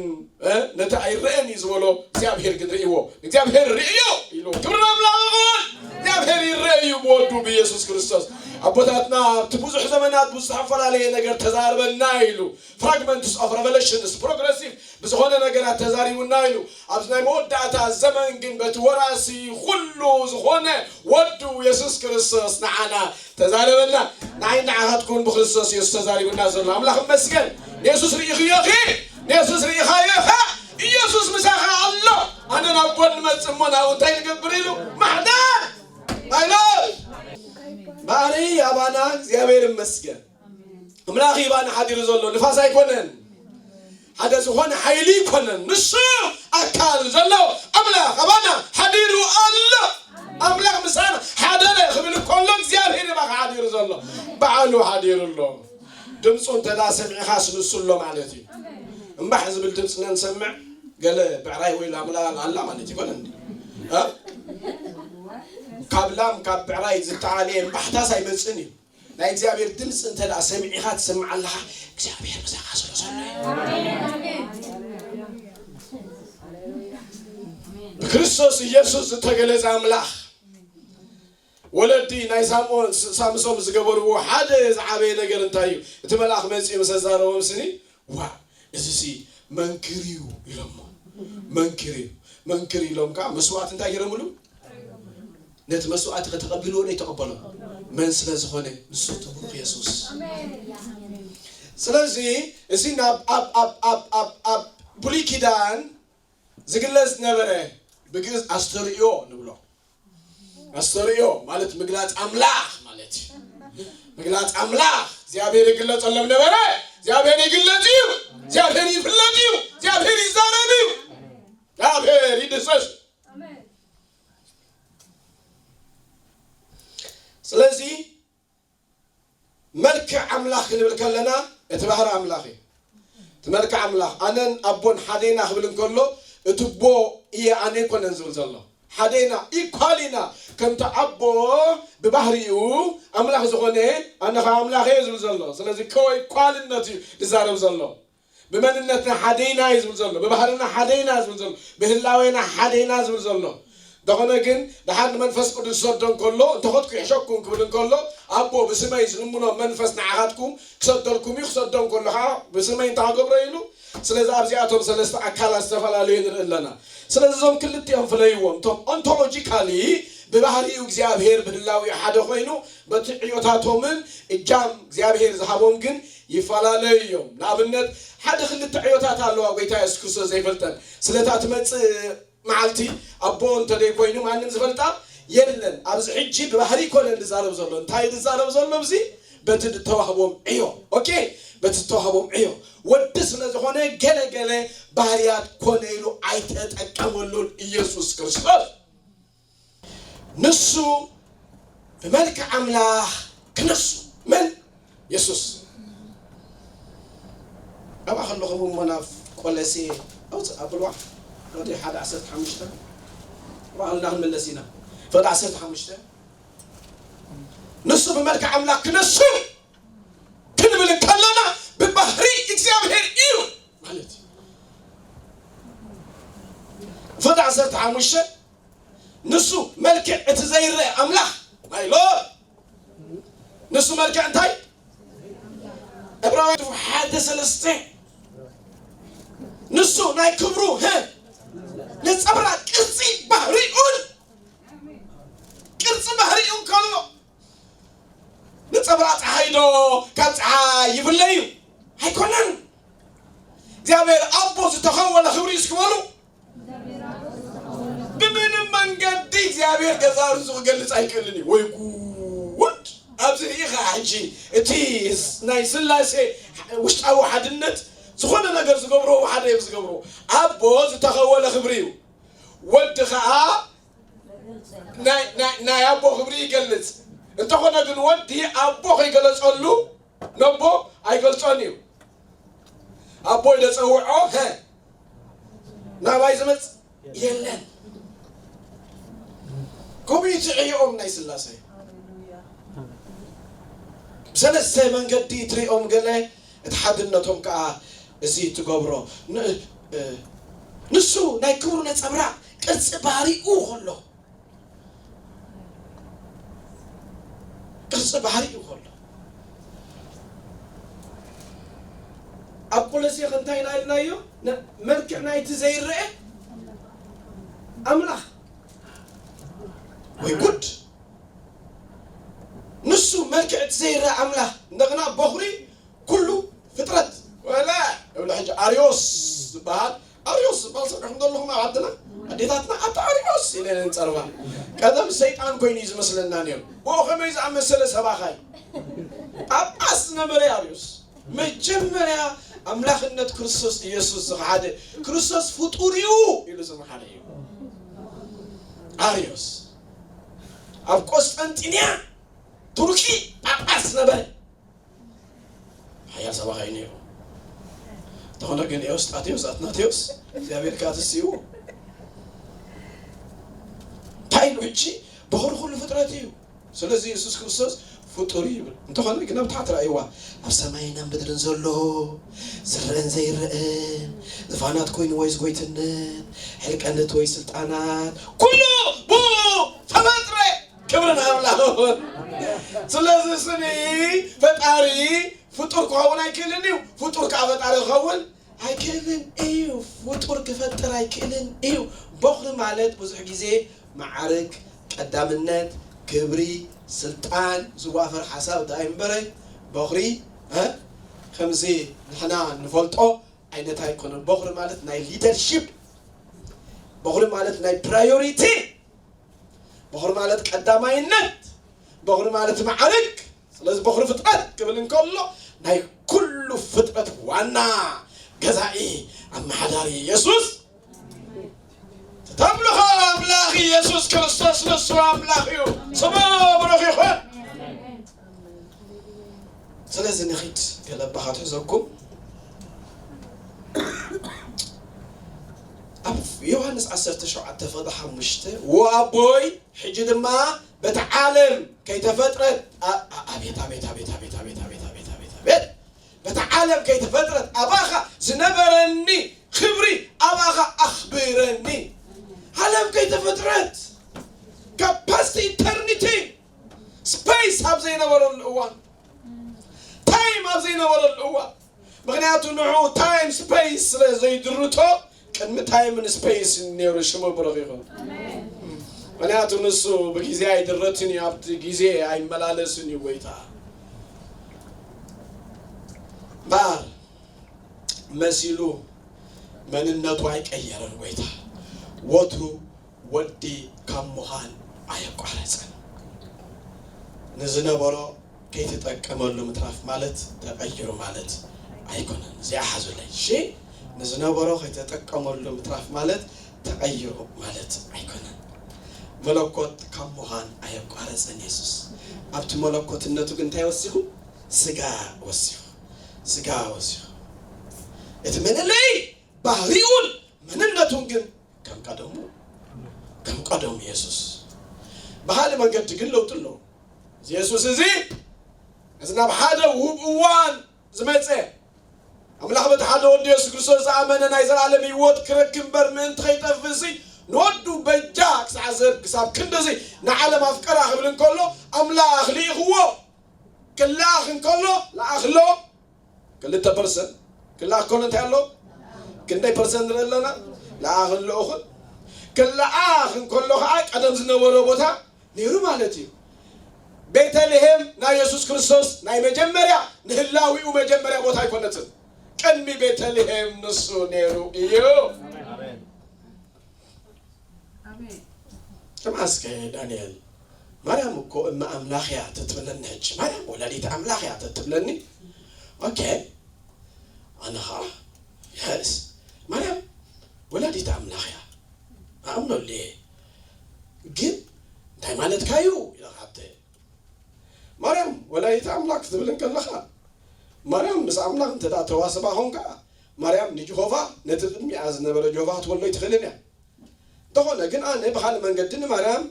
እ፣ ነቲ ኣይረአን እዩ ዝበሎ እግዚኣብሔር ግን ርእይዎ። እግዚኣብሔር ርእዮ ኢሉ ክብሪ ኣምላኽ ይኹን። እግዚኣብሔር ይረአ እዩ ብወዱ ብኢየሱስ ክርስቶስ። ኣቦታትና ኣብቲ ብዙሕ ዘመናት ብዝተፈላለየ ነገር ተዛርበና ኢሉ ፍራግመንትስ ኦፍ ረቨለሽንስ ፕሮግረሲቭ ብዝኾነ ነገራት ተዛሪቡና ኢሉ ኣብዚ ናይ መወዳእታ ዘመን ግን በቲ ወራሲ ኩሉ ዝኾነ ወዱ የሱስ ክርስቶስ ንዓና ተዛረበና። ንዓይ ንዓኻትኩም ብክርስቶስ የሱስ ተዛሪቡና ዘሎ ኣምላኽ ይመስገን። ንየሱስ ርኢኽዮ ኺ? ንየሱስ ርኢኻዮ ኢኻ? ኢየሱስ ምሳኻ ኣሎ። ኣነ ናብ ጎን መጽእ እሞ ናብኡ እንታይ ንገብር ኢሉ? ማሕዳር ኣይሎ ማሪ ኣባና እግዚኣብሔር ይመስገን። ኣምላኽ ይባና ሓዲሩ ዘሎ ንፋስ ኣይኮነን። ሓደ ዝኾነ ሓይሊ ኣይኮነን። ንሱ ኣካል ዘሎ ኣምላኽ ኣባና ሓዲሩ ኣሎ። ኣምላኽ ምሳና ሓደረ ክብል ከሎ እግዚኣብሔር ይባኻ ሓዲሩ ዘሎ ባዕሉ ሓዲሩ ኣሎ። ድምፁ እንተ ደኣ ሰሚዕኻስ ንሱ ኣሎ ማለት እዩ። እምባሕ ዝብል ድምፂ ነንሰምዕ ገለ ብዕራይ ወይ ላም ኣላ ማለት ይኮነ እንዲ? እ? ካብ ላም ካብ ብዕራይ ዝተዓለየ እምባሕታስ ኣይመፅን እዩ። ናይ እግዚኣብሔር ድምፂ እንተ ደኣ ሰሚዕኻ ትሰምዕ ኣለኻ፣ እግዚኣብሔር ምሳኻ ስለ ዘሎ እዩ። ብክርስቶስ ኢየሱስ ዝተገለጸ ኣምላኽ። ወለዲ ናይ ሳምኦን፣ ሳምሶም ዝገበርዎ ሓደ ዝዓበየ ነገር እንታይ እዩ? እቲ መልኣኽ መጺኡ ምስ ኣዛረቦም ስኒ፣ "ዋ፣ እዚ ሲ መንክር እዩ" ኢሎሞ። መንክር እዩ። መንክር ኢሎም ከዓ መስዋዕቲ እንታይ ገይሮምሉ? ነቲ መስዋዕቲ ከተቐብልዎ ዶ ይተቐበሎ? መን ስለ ዝኾነ? ንሱ እቲ ብሩኽ የሱስ። ስለዚ እዚ ናብ፣ ኣብ፣ ኣብ፣ ኣብ፣ ኣብ፣ ኣብ ብሉይ ኪዳን ዝግለጽ ዝነበረ ብግእዝ ኣስተርእዮ ንብሎ። ኣስተርእዮ ማለት ምግላጽ ኣምላኽ ማለት እዩ። ምግላጽ ኣምላኽ እግዚኣብሔር ይግለጸሎም ነበረ። እግዚኣብሔር ይግለጽ እዩ። እግዚኣብሔር ይፍለጥ እዩ። እግዚኣብሔር ይዛረብ እዩ። እግዚኣብሔር ይድሰስ። ኣምላኽ ክንብል ከለና እቲ ባህሪ ኣምላኽ እዩ። እቲ መልክዕ ኣምላኽ ኣነን ኣቦን ሓደ ኢና ክብል እንከሎ እቲ ቦ እየ ኣነ ኣይኮነን ዝብል ዘሎ። ሓደ ኢና፣ ኢኳል ኢና። ከምቲ ኣቦ ብባህሪኡ ኣምላኽ ዝኾነ ኣነ ኸዓ ኣምላኽ እየ ዝብል ዘሎ። ስለዚ ከወይ ኳልነት እዩ ዝዛረብ ዘሎ። ብመንነትና ሓደ ኢና እዩ ዝብል ዘሎ። ብባህርና ሓደ ኢና ዝብል ዘሎ። ብህላዌና ሓደ ኢና ዝብል ዘሎ። እንተኾነ ግን ደሓር ንመንፈስ ቅዱስ ክሰዶ እንከሎ፣ እንተኸድኩ ይሕሸኩም ክብል እንከሎ፣ ኣቦ ብስመይ ዝልምኖ መንፈስ ንዓኻትኩም ክሰደልኩም እዩ፣ ክሰዶ እንከሎ ኸዓ ብስመይ እንታይ ክገብሮ ኢሉ። ስለዚ ኣብዚኣቶም ሰለስተ ኣካላት ዝተፈላለዩ ንርኢ ኣለና። ስለዚ እዞም ክልቲኦም ፍለይዎም። እቶም ኦንቶሎጂካሊ ብባህሪኡ እግዚኣብሔር ብህላዊኡ ሓደ ኮይኑ፣ በቲ ዕዮታቶምን እጃም እግዚኣብሔር ዝሃቦም ግን ይፈላለዩ እዮም። ንኣብነት ሓደ ክልተ ዕዮታት ኣለዋ ጎይታ የሱስ ክርስቶስ ዘይፈልጠን። ስለታ ትመጽእ መዓልቲ ኣቦ እንተ ደይኮይኑ ማንም ዝፈልጣ የለን። ኣብዚ ሕጂ ብባህሪ ይኮነን ዝዛረብ ዘሎ። እንታይ ዝዛረብ ዘሎ? እዚ በቲ ዝተዋህቦም ዕዮ። ኦኬ፣ በቲ ዝተዋህቦም ዕዮ። ወዲ ስለ ዝኾነ ገለ ገለ ባህርያት ኮነ ኢሉ ኣይተጠቀመሉን ኢየሱስ ክርስቶስ። ንሱ ብመልክዕ ኣምላኽ ክነሱ። መን? የሱስ። ኣብኣ ከለኹም እሞ ናብ ቆለሴ ኣውፅእ ኣብልዋ። ወዲ ሓደ ዓሰርተ ሓሙሽተ። ኣብኣ ከለና ክንምለስ ኢና። ፍቕዲ ዓሰርተ ሓሙሽተ። ንሱ ብመልክዕ ኣምላኽ ክነሱ ክንብል እንከለና ብባህሪ እግዚኣብሔር እዩ ማለት እዩ። ፍቕዲ ዓሰርተ ሓሙሽተ። ንሱ መልክዕ እቲ ዘይረአ ኣምላኽ ናይ ሎር። ንሱ መልክዕ እንታይ? ዕብራውያን ሓደ ሰለስተ። ንሱ ናይ ክብሩ፣ ህ፣ ነጸብራቕ ቅርጺ ባህሪኡን፣ ቅርጺ ባህሪኡን ከሎ ነጸብራቕ ጸሓይ ዶ ካብ ጸሓይ ይፍለ እዩ? ኣይኮነን። እግዚኣብሔር ኣቦ ዝተኸወለ ክብሪ እዩ። እስኪ በሉ። ብምንም መንገዲ እግዚኣብሔር ገዛ ርእሱ ክገልጽ ኣይክእልን እዩ። ወይ ጉድ! ኣብዚ ርኢኻ ሕጂ እቲ ናይ ስላሴ ውሽጣዊ ሓድነት ዝኾነ ነገር ዝገብሮ ሓደ እዮም ዝገብሮ። ኣቦ ዝተኸወለ ክብሪ እዩ። ወዲ ኸዓ ናይ፣ ናይ፣ ናይ ኣቦ ክብሪ ይገልጽ። እንተኾነ ግን ወዲ ኣቦ ከይገለጸሉ ነቦ ኣይገልጾን እዩ። ኣቦይ ደጸውዖ፣ ሀ፣ ናባይ ዝመጽእ የለን። ከምኡ እዩ ትዕዮኦም ናይ ስላሴ። ብሰለስተ መንገዲ ትሪኦም ገለ፣ እቲ ሓድነቶም ከዓ እዚ ትገብሮ። ን-፣ እ፣ ንሱ ናይ ክብሩ ነጸብራቕ ቅርጺ ባህሪኡ ከሎ፣ ቅርጺ ባህሪኡ ከሎ። ኣብ ቆሎሴ እንታይ ኢና ኢልናዮ? ነ-፣ መልክዕ ናይቲ ዘይረአ ኣምላኽ። ወይ ጉድ! ንሱ መልክዕ እቲ ዘይረአ ኣምላኽ፣ እንደገና በኹሪ ኩሉ ፍጥረት። ወላ እብለ ሕጂ ኣርዮስ ዝበሃል፣ ኣርዮስ ዝበሃል ሰሚዕኩም ዘለኹም ኣብ ዓድና፣ ኣዴታትና ኣታ ኣርዮስ ኢለን ንጸርባ። ቀደም ሰይጣን ኮይኑ እዩ ዝመስለና ነይሩ። ብኡ ከመይ ዝኣመሰለ ሰባኻይ ጳጳስ ዝነበረ እዩ ኣርዮስ። መጀመርያ ኣምላኽነት ክርስቶስ ኢየሱስ ዝኸሓደ፣ ክርስቶስ ፍጡር እዩ ኢሉ ዝመሓረ እዩ ኣርዮስ። ኣብ ቆስጠንጢንያ ቱርኪ ጳጳስ ነበረ። ሓያል ሰባኻይ ነይሩ። እንተኾነ ግን ኤዎስጣቴዎስ ኣትናቴዎስ እግዚኣብሔር ከኣ ተስይዎ። እንታይ ኢሉ ሕጂ? በኹሪ ኩሉ ፍጥረት እዩ። ስለዚ የሱስ ክርስቶስ ፍጡር እዩ ይብል። እንተኾነ ግን ኣብ ታሕቲ ረኣይዋ። ኣብ ሰማይን ኣብ ምድርን ዘሎ ዝረአን ዘይረአን፣ ዝፋናት ኮይኑ ወይ ዝጎይትነት፣ ሕልቀነት ወይ ስልጣናት፣ ኩሉ ብኡ ተፈጥረ። ክብሪ ንኣምላኽ ይኹን። ስለዚ ስኒ ፈጣሪ ፍጡር ክኸውን ኣይክእልን እዩ፣ ፍጡር ከዓ ፈጣሪ ክኸውን ኣይክእልን እዩ። ፍጡር ክፈጥር ኣይክእልን እዩ። በኹሪ ማለት ብዙሕ ግዜ ማዕርግ፣ ቀዳምነት፣ ክብሪ፣ ስልጣን ዝዋፈር ሓሳብ ደኣ እምበረ በኹሪ፣ እ፣ ከምዚ ንሕና ንፈልጦ ዓይነት ኣይኮነን። በኹሪ ማለት ናይ ሊደርሺፕ፣ በኹሪ ማለት ናይ ፕራዮሪቲ፣ በኹሪ ማለት ቀዳማይነት፣ በኹሪ ማለት ማዕርግ። ስለዚ በኹሪ ፍጥረት ክብል እንከሎ ናይ ኩሉ ፍጥረት ዋና ገዛኢ ኣመሓዳሪ የሱስ ተምልኾ ኣምላኽ ኢየሱስ ክርስቶስ ንሱ ኣምላኽ እዩ። ስሙ ብሩኽ ይኹን። ስለዚ ንኺድ ገለ ኣባኻ ትሕዘኩም። ኣብ ዮሃንስ ዓሰርተ ሸውዓተ ፍቕዲ ሓሙሽተ፣ "ወኣቦይ፣ ሕጂ ድማ በቲ ዓለም ከይተፈጥረት" ኣ-፣ ኣ-፣ ኣቤት፣ ኣቤት፣ ኣቤት፣ ኣቤት፣ ኣቤት፣ ኣቤት፣ ኣቤት፣ ኣቤት፣ ኣቤት። "በቲ ዓለም ከይተፈጥረት ኣባኻ ዝነበረኒ ክብሪ ኣባኻ ኣኽብረኒ።" ዓለም ከይተፈጥረት፣ ካብ ፓስት ኢተርኒቲ፣ ስፔስ ኣብ ዘይነበረሉ እዋን፣ ታይም ኣብ ዘይነበረሉ እዋን፣ ምኽንያቱ ንዑ ታይም ስፔስ ስለ ዘይድርቶ፣ ቅድሚ ታይምን ስፔስ ነይሩ ሽሙ ብሩኽ ይኹን። ምኽንያቱ ንሱ ብግዜ ኣይድረትን እዩ፣ ኣብቲ ግዜ ኣይመላለስን እዩ ጎይታ። እምበኣር መሲሉ መንነቱ ኣይቀየረን ጎይታ። ወትሩ ወዲ ካብ ምዃን ኣየቋረጸን። ንዝነበሮ ከይተጠቀመሉ ምትራፍ ማለት ተቐይሩ ማለት ኣይኮነን። እዚኣ ሓዙለይ፣ እሺ? ንዝነበሮ ከይተጠቀመሉ ምትራፍ ማለት ተቐይሩ ማለት ኣይኮነን። መለኮት ካብ ምዃን ኣየቋረጸን የሱስ። ኣብቲ መለኮትነቱ ግን እንታይ ወሲኹ? ስጋ ወሲኹ። ስጋ ወሲኹ። እቲ መንለይ ባህሪኡን መንነቱን ግን ከም ቀደሙ፣ ከም ቀደሙ የሱስ። ብኻልእ መንገዲ ግን ለውጢ ኣለዎ። እዚ የሱስ እዚ፣ እዚ ናብ ሓደ ውብ እዋን ዝመጸ፣ ኣምላኽ በቲ ሓደ ወዲ የሱስ ክርስቶስ ዝኣመነ ናይ ዘላለም ህይወት ክረክብ እምበር ምእንቲ ከይጠፍእ እዚ፣ ንወዱ በጃ ክሳዕ ዝህብ፣ ክሳብ ክንድዚ ንዓለም ኣፍቀራ ክብል እንከሎ፣ ኣምላኽ ልኢኽዎ። ክለኣኽ እንከሎ፣ ለኣኽ ኣሎ። ክልተ ፐርሰንት ክለኣኽ ከሎ እንታይ ኣሎ? ክንደይ ፐርሰንት ንርኢ ኣለና? ለኣኽን ልኡኽን። ክለኣኽ እንከሎ ኸዓ ቀደም ዝነበሮ ቦታ ነይሩ ማለት እዩ። ቤተልሔም ናይ የሱስ ክርስቶስ ናይ መጀመርያ፣ ንህላዊኡ መጀመርያ ቦታ ኣይኮነትን። ቅድሚ ቤተልሔም ንሱ ነይሩ እዩ። ኣሜን። ስምዓ እስከ ዳንኤል፣ ማርያም እኮ እመ ኣምላኽ እያ ተትብለኒ ሕጂ። ማርያም ወላዲት ኣምላኽ እያ ተትብለኒ። ኦኬ። ኣነ ኸዓ፣ የስ፣ ማርያም ወላዲት ኣምላኽ እያ። ኣኣምነሉ እየ። ግን እንታይ ማለትካ እዩ? ኢለ ክሓተ። ማርያም ወላዲት ኣምላኽ ክትብል እንከለኻ፣ ማርያም ምስ ኣምላኽ እንተ ደኣ ተዋስባ ኾንካ፣ ማርያም ንጀሆቫ፣ ነቲ ቅድሚኣ ዝነበረ ጀሆቫ ክትወልዶ ኣይትኽእልን እያ። እንተኾነ ግን ኣነ ብኻልእ መንገዲ ንማርያም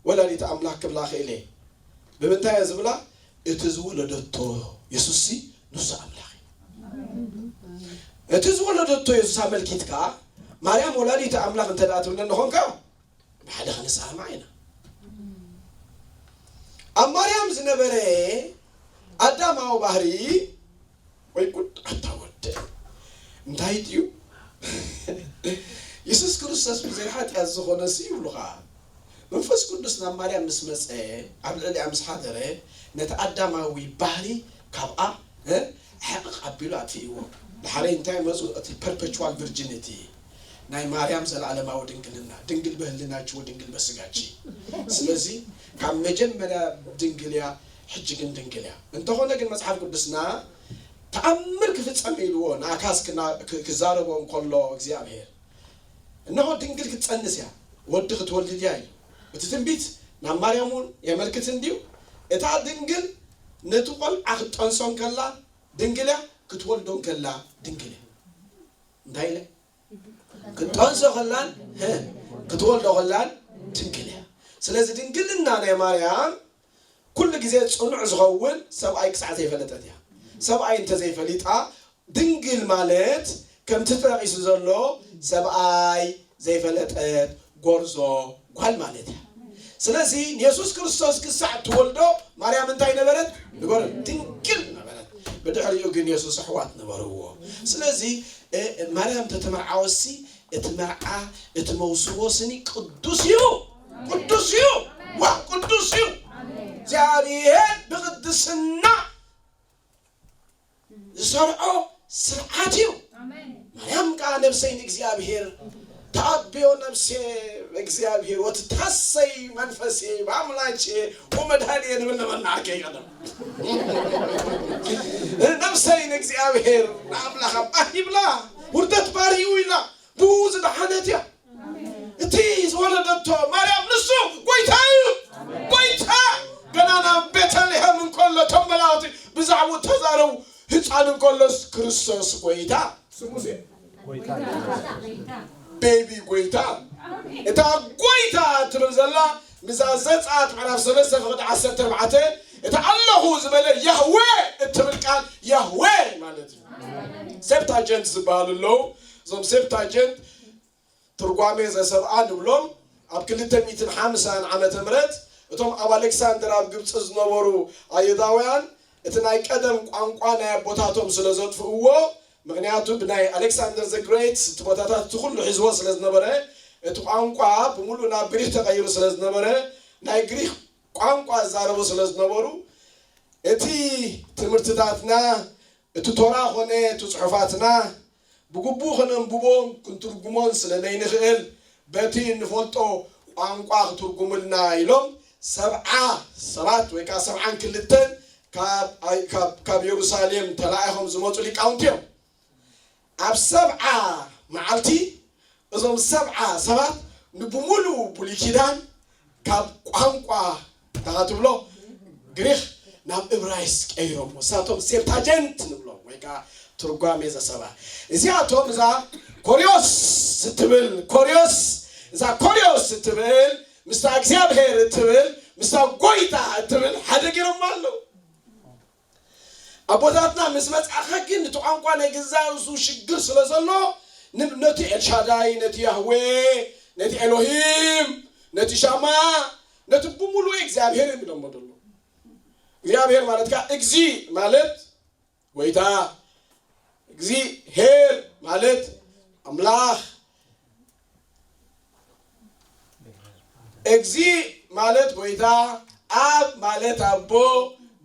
ወላዲት ኣምላኽ ክብላ ክእል እየ። ብምንታይ እየ ዝብላ? እቲ ዝወለደቶ የሱስሲ ንሱ ኣምላኽ እዩ። እቲ ዝወለደቶ የሱስ ኣመልኪትካ ማርያም ወላዲት ኣምላኽ እንተ ደኣ ትብለኒ ኾንካ፣ ብሓደ ክንሰማማዕ ኢና። ኣብ ማርያም ዝነበረ ኣዳማዊ ባህሪ ወይ ጉድ ኣታ ወደ እንታይ ድዩ? የሱስ ክርስቶስ ብዘይ ሓጢኣት ዝኾነ ሲ ይብሉኻ። መንፈስ ቅዱስ ናብ ማርያም ምስ መጸ፣ ኣብ ልዕሊኣ ምስ ሓደረ፣ ነቲ ኣዳማዊ ባህሪ ካብኣ፣ እ፣ ሕቕቕ ኣቢሉ ኣጥፊእዎ። ድሓረይ እንታይ መጹ? እቲ ፐርፔቹዋል ቪርጂኒቲ፣ ናይ ማርያም ዘለዓለማዊ ድንግልና፣ ድንግል በህልናች ወድንግል በስጋች። ስለዚ ካብ መጀመርያ ድንግል እያ፣ ሕጂ ግን ድንግል እያ። እንተኾነ ግን መጽሓፍ ቅዱስና ተኣምር ክፍጸም ኢልዎ ንኣካዝ ክና-፣ ክ-፣ ክዛረቦ እንከሎ እግዚኣብሔር፣ እነሆ ድንግል ክትጸንስ እያ፣ ወዲ ክትወልድ እያ ኢሉ። እቲ ትንቢት ናብ ማርያም እውን የመልክት እንድዩ። እታ ድንግል ነቲ ቆልዓ ክትጠንሶ እንከላ ድንግል እያ፣ ክትወልዶ እንከላ ድንግል እያ። እንታይ ኢለ? ክትጠንሶ ከላን፣ ህ፣ ክትወልዶ ከላን ድንግል እያ። ስለዚ ድንግልና ናይ ማርያም ኩሉ ግዜ ጽኑዕ ዝኸውን ሰብኣይ ክሳዕ ዘይፈለጠት እያ። ሰብኣይ እንተዘይፈሊጣ፣ ድንግል ማለት ከምቲ ተጠቒሱ ዘሎ ሰብኣይ ዘይፈለጠት ጎርዞ ጓል ማለት እያ። ስለዚ ንየሱስ ክርስቶስ ክሳዕ ትወልዶ ማርያም እንታይ ነበረት? ንገሩ፣ ድንግል ነበረት። ብድሕሪኡ ግን የሱስ ኣሕዋት ነበርዎ። ስለዚ፣ እ፣ ማርያም ተተመርዓወሲ እቲ መርዓ፣ እቲ መውስቦ ስኒ ቅዱስ እዩ። ቅዱስ እዩ። ዋ፣ ቅዱስ እዩ። እግዚኣብሔር ብቅድስና ዝሰርዖ ስርዓት እዩ። ኣሜን። ማርያም ከኣ ነብሰይ ንእግዚኣብሔር ተኣብዮ ነብሴ እግዚኣብሔር ወትትሐሰይ መንፈሴ በአምላኬ ወመድኃኒየ ንብል ነበርና። ዓርከይ ቀደም ነብሰይ ንእግዚኣብሔር ንኣምላኽ ኣባ ይብላ። ውርደት ባርዩ ኢላ ብኡ ዝደሓነት እያ። እቲ ዝወለደቶ ማርያም ንሱ ጎይታ እዩ። ጎይታ ገና ናብ ቤተልሔም እንከሎ እቶም መላእኽቲ ብዛዕባኡ ተዛረቡ። ህፃን እንከሎስ ክርስቶስ ጎይታ፣ ቤቢ ጎይታ። እታ ጎይታ ትብል ዘላ ምስዛ ዘጸኣት ምዕራፍ ሰለስተ ፍቕዲ ዓሰርተ ኣርባዕተ፣ እታ ኣለኹ ዝበለ ያህዌ እትብል ቃል ያህዌ ማለት እዩ። ሴፕታጀንት ዝበሃሉ ኣለዉ። እዞም ሴፕታጀንት ትርጓሜ ዘሰብኣ ንብሎም ኣብ ክልተ ሚእትን ሓምሳን ዓመተ ምህረት እቶም ኣብ ኣሌክሳንደር ኣብ ግብፂ ዝነበሩ ኣይሁዳውያን እቲ ናይ ቀደም ቋንቋ ናይ ኣቦታቶም ስለ ዘጥፍእዎ፣ ምኽንያቱ ብናይ ኣሌክሳንደር ዘ ግሬት እቲ ቦታታት እቲ ኩሉ ሒዝዎ ስለ ዝነበረ፣ እቲ ቋንቋ ብምሉእ ናብ ግሪክ ተቐይሩ ስለ ዝነበረ፣ ናይ ግሪክ ቋንቋ ዝዛረቡ ስለ ዝነበሩ፣ እቲ ትምህርትታትና፣ እቲ ቶራ ኾነ እቲ ጽሑፋትና ብግቡእ ከነንብቦን ክንትርጉሞን ስለ ዘይንኽእል፣ በቲ እንፈልጦ ቋንቋ ክትርጉምልና ኢሎም ሰብዓ ሰባት ወይ ከኣ ሰብዓን ክልተን ካብ፣ ካብ፣ ካብ የሩሳሌም ተላኢኾም ዝመጹ ሊቃውንቲ እዮም። ኣብ ሰብዓ መዓልቲ እዞም ሰብዓ ሰባት ንብሙሉ ብሉይ ኪዳን ካብ ቋንቋ እንታይ ትብሎ ግሪኽ ናብ እብራይስ ቀይሮም። ንሳቶም ሴፕታጀንት ንብሎም ወይ ከዓ ትርጓሜ ዘሰባ። እዚኣቶም እዛ ኮሪዮስ እትብል፣ ኮሪዮስ፣ እዛ ኮሪዮስ እትብል ምስታ እግዚኣብሔር እትብል ምስታ ጎይታ እትብል ሓደ ገይሮም ኣለዉ። ኣቦታትና ምስ መጽኣኸ ግን እቲ ቋንቋ ናይ ገዛእ ርእሱ ሽግር ስለ ዘሎ ን-፣ ነቲ ኤልሻዳይ፣ ነቲ ያህዌ፣ ነቲ ኤሎሂም፣ ነቲ ሻማ፣ ነቲ ብምሉእ እግዚኣብሔር እዮም ኢሎሞ ዘሎ። እግዚኣብሔር ማለት ከዓ እግዚ ማለት ጎይታ፣ እግዚ ሄር ማለት ኣምላኽ፣ እግዚ ማለት ጎይታ፣ ኣብ ማለት ኣቦ፣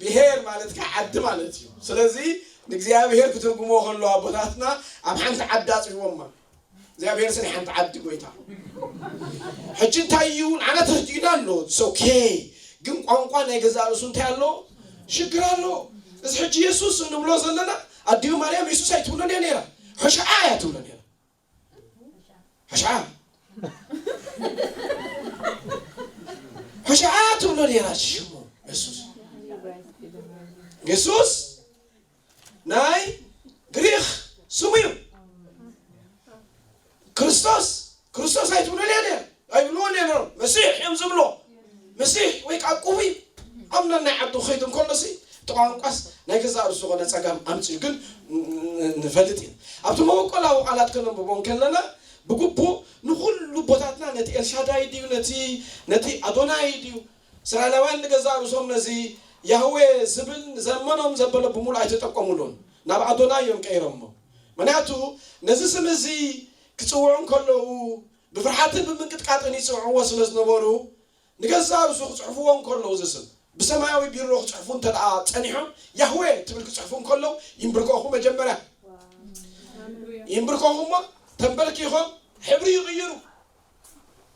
ብሄር ማለት ከዓ ዓዲ ማለት እዩ። ስለዚ ንእግዚኣብሔር ክትርጉሞ ከሎ ኣቦታትና ኣብ ሓንቲ ዓዲ ኣጽብቦማ። እግዚኣብሔር ስኒ ሓንቲ ዓዲ ጎይታ። ሕጂ እንታይ እዩ? ንዓና ተረዲኡና ኣሎ። It's okay። ግን ቋንቋ ናይ ገዛእ ርእሱ እንታይ ኣሎ? ሽግር ኣሎ። እዚ ሕጂ የሱስ እንብሎ ዘለና ኣዲኡ ማርያም የሱስ ኣይትብሎን እያ ነይራ። ሆሻዓ እያ ትብሎ ነይራ። ሆሻዓ። ሆሻዓ ትብሎ ነይራ ሽሙ የሱስ። የሱስ ናይ ግሪኽ ስሙ እዩ። ክርስቶስ፣ ክርስቶስ ኣይትብሎ ነይራ። ኣይብልዎ ነይሮም። መሲሕ እዮም ዝብሎ። መሲሕ ወይ ከዓ ቅቡይ ኣብ ነናይ ዓዱ ክኸይድ እንከሎሲ እቲ ቋንቋስ ናይ ገዛእ ርእሱ ዝኾነ ጸገም ኣምጺኡ ግን ን-፣ ን-፣ ንፈልጥ ኢና። ኣብቲ መበቆላዊ ቃላት ከነንብቦ እንከለና ብግቡእ ንኹሉ ቦታትና ነቲ ኤልሻዳይ ድዩ፣ ነቲ፣ ነቲ ኣዶናይ ድዩ፣ እስራኤላውያን ንገዛእ ርእሶም ነዚ ያህዌ ዝብል ዘመኖም ዘበለ ብምሉእ ኣይተጠቀሙሉን። ናብ ኣዶናይ እዮም ቀይሮሞ። ምኽንያቱ ነዚ ስም እዚ ክጽውዑ እንከለዉ ብፍርሓትን ብምንቅጥቃጥን ይጽውዕዎ ስለ ዝነበሩ፣ ንገዛእ ርእሱ ክጽሕፍዎ እንከለዉ፣ እዚ ስም ብሰማያዊ ቢሮ ክጽሕፉ እንተ ደኣ ጸኒሖም፣ ያህዌ ትብል ክጽሕፉ እንከለዉ፣ ይንብርከኹ። መጀመርያ ይንብርከኹ እሞ፣ ተንበርኪኾም ሕብሪ ይቕይሩ።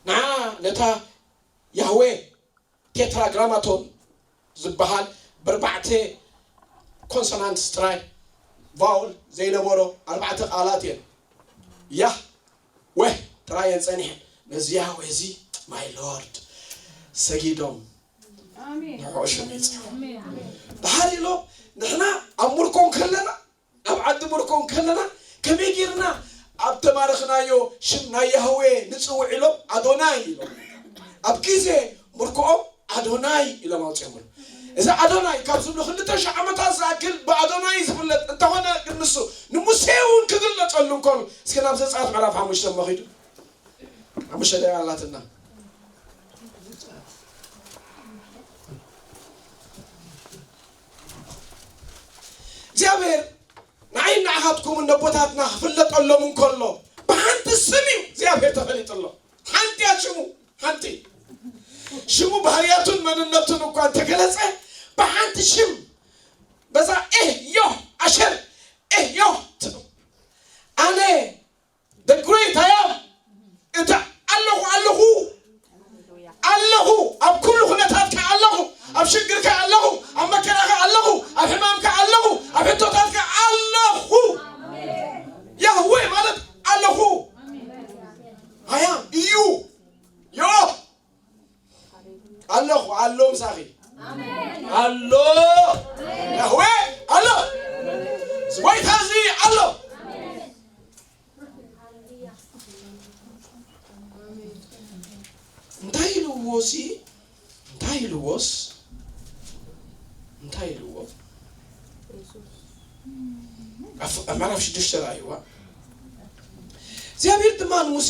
ንዓ ነታ ያህዌ ቴትራግራማቶን ዝበሃል ብርባዕተ ኮንሶናንትስ ጥራይ፣ ቫውል ዘይነበሮ ኣርባዕተ ቃላት እየን። ያህ ወህ ጥራይ እየን ጸኒሐን። ነዚ ያህዌ እዚ ማይ ሎርድ ሰጊዶም ኣሜን። ንዕኡ ሽም ይጽሕፉ። ኣሜን። ድሓር ኢሎም ንሕና ኣብ ምርኮ እንከለና፣ ኣብ ዓዲ ምርኮ እንከለና ከመይ ጌርና ኣብ ተማረኽናዮ ሽም ናይ ያህዌ ንጽውዕ ኢሎም ኣዶናይ ኢሎም። ኣብ ግዜ ምርኮኦም ኣዶናይ ኢሎም ኣውጺኦምሉ። እዚ ኣዶናይ ካብ ዝብሉ ክልተ ሽሕ ዓመታት ዝኣክል ብኣዶናይ ዝፍለጥ እንተኾነ ግን ንሱ ንሙሴ እውን ክግለጸሉ እንከሎ፣ እስኪ ናብ ዘጸኣት ምዕራፍ ሓሙሽተ መኺዱ ሓሙሽተ ደቂቃ ኣላትና። እግዚኣብሔር ንዓይን ንዓኻትኩምን ነቦታትና ክፍለጠሎም እንከሎ ብሓንቲ ስም እዩ እግዚኣብሔር ተፈሊጥሎም። ሓንቲ እያ ሽሙ፣ ሓንቲ። ሽሙ ባህርያቱን መንነቱን እኳ እንተገለጸ ብሓንቲ ሽም በዛ ኤህ ዮህ ኣሸር ኤህ ዮህ ትብል። ኣነ the great I am። እቲ ኣለኹ፣ ኣለኹ፣ ኣለኹ፣ ኣብ ኩሉ ኩነታትካ ኣለኹ፣ ኣብ ሽግርካ ኣለኹ፣ ኣብ መከራኻ ኣለኹ፣ ኣብ ሕማምካ ኣለኹ፣ ኣብ ሕቶታትካ ኣለኹ። ያህዌ ማለት ኣለኹ። I am እዩ። ዮ ኣለኹ፣ ኣሎ ምሳኺ። ኣሎ። ያህዌ ኣሎ። እዚ ጎይታ እዚ ኣሎ። እንታይ ኢልዎ ሲ? እንታይ ኢልዎስ? እንታይ ኢልዎ? ኣብ ምዕራፍ ሽዱሽተ ራእይዋ፣ እግዚኣብሔር ድማ ንሙሴ፣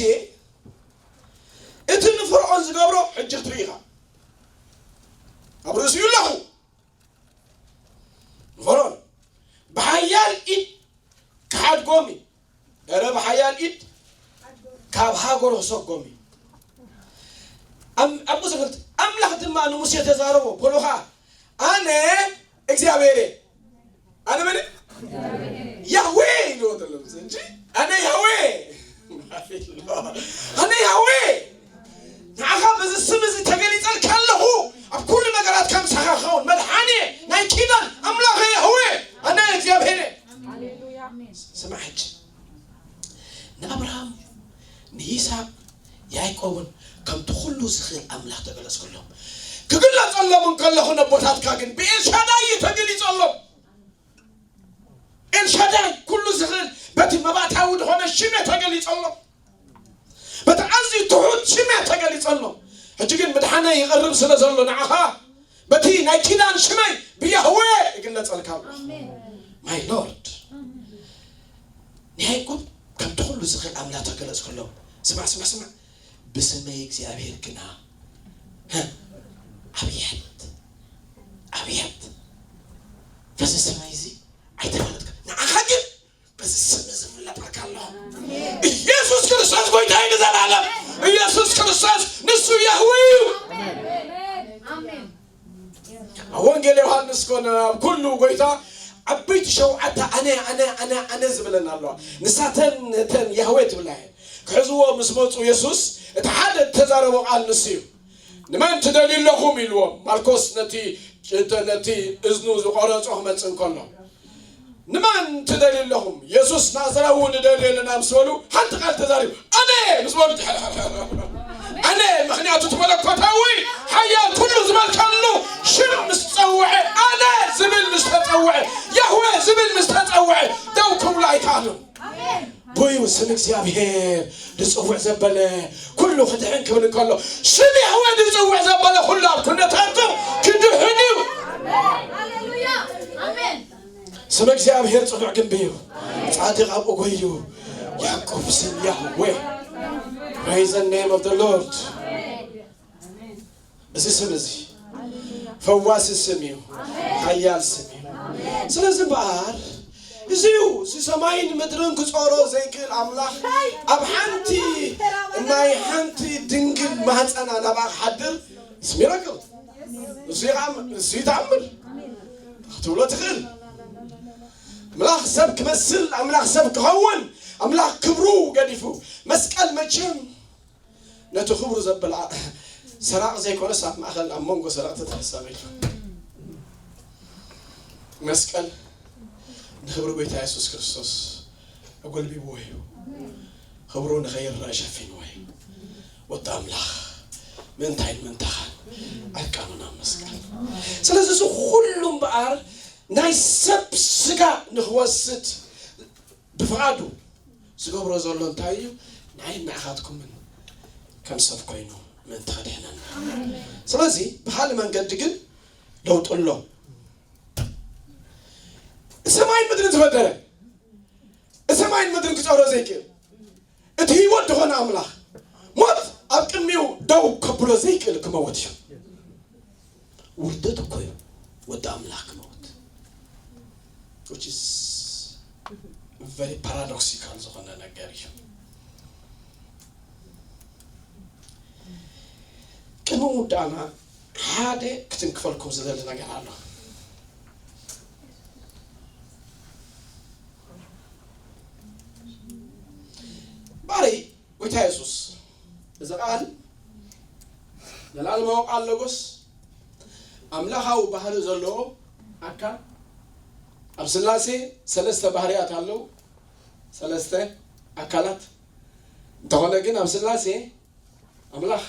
"እቲ ንፈርዖን ዝገብሮ ሕጂ ክትርኢ ኢኻ። ኣብ ርእሲኡ ኣለኹ። ንፈርዖን ብሓያል ኢድ ክሓድጎም እዩ። እረ ብሓያል ኢድ ካብ ሃገሩ ክሰጎም እዩ." ኣም-፣ ኣብኡ ዝብል ኣምላኽ ድማ ንሙሴ ተዛረቦ፣ በሎ ኸዓ፣ "ኣነ እግዚኣብሔር እየ።" ኣነ መን? ያህዌ ኢልዎ ዘሎ ሙሴ እንጂ፣ "ኣነ ያህዌ ኣነ ያህዌ፣ ንዓኻ በዚ ስም እዚ ተገሊጸልካ ኣለኹ፣ ኣብ ኩሉ ነገራት ከምሳኻ ክኸውን፣ መድሓኒ፣ ናይ ኪዳን ኣምላኽ ያህዌ፣ ኣነ እግዚኣብሔር እየ።" ስማዕ ሕጂ፣ ንኣብርሃም፣ ንይስሐቅ፣ ያዕቆብን ከምቲ ኩሉ ዝኽእል ኣምላኽ ተገለጽኩሎም። ክግለጸሎም እንከለኹ ነቦታትካ ግን ብኤልሻዳይ እዩ ተገሊጸሎም። ኤልሻዳይ፣ ኩሉ ዝኽእል፣ በቲ መባእታዊ ዝኾነ ሽመ ተገሊጸሎም። በቲ ኣዝዩ ትሑት ሽመ ተገሊጸሎም። ሕጂ ግን ምድሓነይ ይቐርብ ስለ ዘሎ ንዓኻ በቲ ናይ ኪዳን ሽመይ ብያህዌ ይግለጸልካ ኣሎ። ኣሜን። My Lord። ንያዕቆብ ከምቲ ኩሉ ዝኽእል ኣምላኽ ተገለጽኩሎም። ስማዕ፣ ስማዕ፣ ስማዕ። ብስመይ እግዚኣብሔር ግና፣ ህ፣ ኣብየት፣ ኣብየት። በዚ ስመይ እዚ ኣይተፈለጥካ። ንዓኻ ግን በዚ ስም እዚ ፍለጠልካ ኣለኹ። ኢየሱስ ክርስቶስ ጎይታ እዩ ንዘላለም። ኢየሱስ ክርስቶስ ንሱ ያህዌ እዩ። ኣሜን። ኣብ ወንጌል ዮሃንስ ኮነ ኣብ ኩሉ ጎይታ ዓበይቲ ሸውዓተ ኣነ፣ ኣነ፣ ኣነ፣ ኣነ ዝብለን ኣለዋ። ንሳተን ነተን ያህዌ ትብላ እየን። ክሕዝዎ ምስ መጹ የሱስ እቲ ሓደ እተዛረቦ ቃል ንሱ እዩ። "ንመን ትደልዩ ኣለኹም?" ኢልዎም። ማርቆስ ነቲ፣ ነቲ እዝኑ ዝቖረጾ ክመጽእ እንከሎ፣ "ንመን ትደልዩ ኣለኹም? የሱስ ናዝራዊ ንደልዮ ኣለና" ምስ በሉ፣ ሓንቲ ቃል ተዛሪቡ፣ "ኣነ" ምስ በሉ፣ "ኣነ"፣ ምኽንያቱ እቲ መለኮታዊ ሓያል ኩሉ ዝበልካሉ ሽም ምስ ጸውዐ፣ "ኣነ" ዝብል ምስ ተጸውዐ፣ "ያህዌ" ዝብል ምስ ተጸውዐ፣ ደው ክብሉ ኣይከኣሉን። ኣሜን። ቦዩ ስም እግዚኣብሔር ዝጽውዕ ዘበለ ኩሉ ክድሕን ክብል እንከሎ፣ ስም ያህዌ ዝጽውዕ ዘበለ ኩሉ ኣብ ኩነታቱ ክድሕን እዩ። ኣሜን። ሃሌሉያ። ኣሜን። ስም እግዚኣብሔር ጽኑዕ ግንቢ እዩ። ጻድቕ ኣብኡ ጐይዩ፣ ያዕቆብ ስም ያህዌ። Praise the name of the Lord። እዚ ስም እዚ ፈዋሲ ስም እዩ፣ ሓያል ስም እዩ። ስለዚ እምበኣር እዚ እዩ፣ እዚ ሰማይን ምድርን ክጾሮ ዘይክእል ኣምላኽ ኣብ ሓንቲ ናይ ሓንቲ ድንግል ማህፀና ናብኣ ክሓድር፣ it's miracle። እዚ ከዓ፣ እዚ ተኣምር ክትብሎ ትኽእል። ኣምላኽ ሰብ ክመስል፣ ኣምላኽ ሰብ ክኸውን፣ ኣምላኽ ክብሩ ገዲፉ። መስቀል መቸም ነቲ ክብሩ ዘበለ ሰራቒ ዘይኮነስ ኣብ ማእኸል፣ ኣብ መንጎ ሰረቕቲ ተፈጸመ ኢሉ። መስቀል ንኽብሪ ጎይታ የሱስ ክርስቶስ ኣጎልቢብዎ እዩ። ክብሩ ንኸይረኣ ሸፊንዎ እዩ። ወዲ ኣምላኽ ምእንታይን ምእንታኻን ዕርቃኑ ናብ መስቀል። ስለዚ እዚ ኩሉ እምበኣር ናይ ሰብ ስጋ ንኽወስድ ብፍቓዱ ዝገብሮ ዘሎ እንታይ እዩ? ንዓይን ንዓኻትኩምን ከም ሰብ ኮይኑ ምእንቲ ከድሕነና። ስለዚ ብኻልእ መንገዲ ግን ለውጢ ኣሎ። ሰማይን ምድርን ዝፈጠረ፣ ሰማይን ምድርን ክጸሮ ዘይክእል፣ እቲ ህይወት ዝኾነ ኣምላኽ፣ ሞት ኣብ ቅድሚኡ ደው ከብሎ ዘይክእል ክመውት እዩ። ውርደት እኮ እዩ ወዲ ኣምላኽ ክመውት። Which is very paradoxical ዝኾነ ነገር እዩ። ቅድሚ ምውዳእና ሓደ ክትንክፈልኩም ዝደሊ ነገር ኣሎ። ባሪ ጎይታ የሱስ፣ እዚ ቃል ዘላለማዊ ቃል ሎጎስ፣ ኣምላኻዊ ባህሪ ዘለዎ ኣካል፣ ኣብ ስላሴ ሰለስተ ባህርያት ኣለዉ፣ ሰለስተ ኣካላት። እንተኾነ ግን ኣብ ስላሴ ኣምላኽ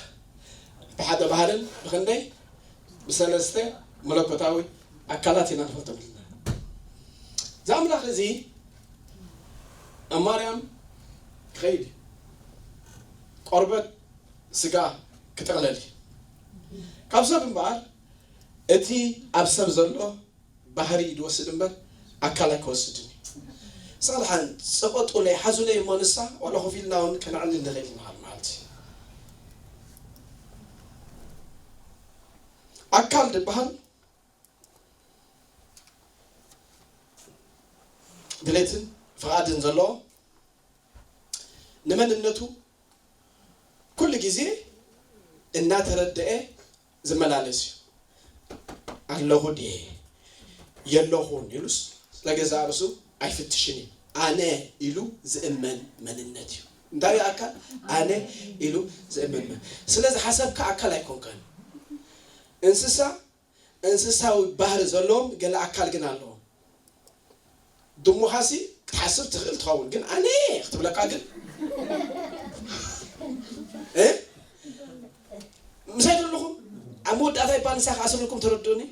ብሓደ ባህርን ብኽንደይ ብሰለስተ መለኮታዊ ኣካላት ኢና ንፈልጦም ዘለና። እዚ ኣምላኽ እዚ ኣብ ማርያም ክኸይድ እዩ። ቆርበት ስጋ ክጥቕለል እዩ። ካብ ሰብ እምበኣር እቲ ኣብ ሰብ ዘሎ ባህሪ እዩ ዝወስድ እምበር ኣካል ኣይክወስድን እዩ። ንስኻ ደሓን ጸቐጡለይ ሓዙለይ እሞ ንሳ ዋላ ኮፍ ኢልና እውን ከነዕልል ንኽእል ኢና ሓደ መዓልቲ። ኣካል ዝበሃል ድሌትን ፍቓድን ዘለዎ ንመንነቱ ኩሉ ግዜ እናተረደአ ዝመላለስ እዩ። ኣለኹ ድየ የለኹን ኢሉስ ስለ ገዛእ ርእሱ ኣይፍትሽን እዩ። ኣነ ኢሉ ዝእመን መንነት እዩ። እንታይ እዩ ኣካል? ኣነ ኢሉ ዝእመን መን-፣ ስለ ዝሓሰብካ ኣካል ኣይኮንካን። እንስሳ እንስሳዊ ባህሪ ዘለዎም ገለ ኣካል ግን ኣለዎም። ድሙኻሲ ክትሓስብ ትኽእል ትኸውን፣ ግን ኣነ ክትብለካ ግን እ? ምሳይ ዘለኹም ኣብ መወዳእታ ይባል ንሳ ክኣስረኩም ተረድኡኒ።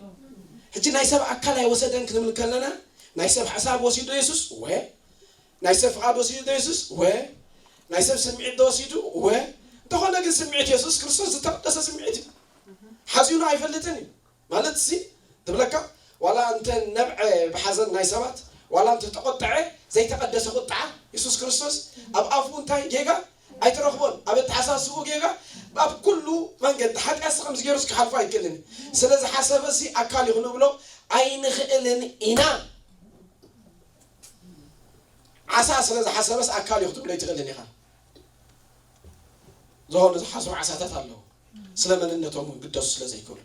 ሕጂ ናይ ሰብ ኣካል ኣይወሰደን ክንብል ከለና ናይ ሰብ ሓሳብ ወሲዱ የሱስ ወ ናይ ሰብ ፍቓድ ወሲዱ ዶ የሱስ ወ ናይ ሰብ ስምዒት ዶ ወሲዱ ወ እንተኾነ ግን ስምዒት የሱስ ክርስቶስ ዝተቐደሰ ስምዒት እዩ። ሓዚኑ ኣይፈልጥን እዩ። ማለት ሲ ትብለካ ዋላ እንተ ነብዐ ብሓዘን ናይ ሰባት ዋላ እንተ ተቆጠዐ ዘይተቀደሰ ቁጥዓ የሱስ ክርስቶስ ኣብ ኣፉ እንታይ ጌጋ ኣይትረኽቦን። ኣብ ኣተሓሳስቡ ጌጋ ኣብ ኩሉ መንገዲ ሓጢኣት ከም ዝገይሩስ ክሓልፎ ኣይክእልን። ስለ ዝሓሰበ ሲ ኣካል እዩ ክንብሎ ኣይንኽእልን ኢና። ዓሳ ስለ ዝሓሰበስ ኣካል እዩ ክትብሎ ኣይትኽእልን ኢኻ። ዝኾኑ ዝሓስቡ ዓሳታት ኣለዉ። ስለ መንነቶም እውን ግደሱ ስለ ዘይክእሉ።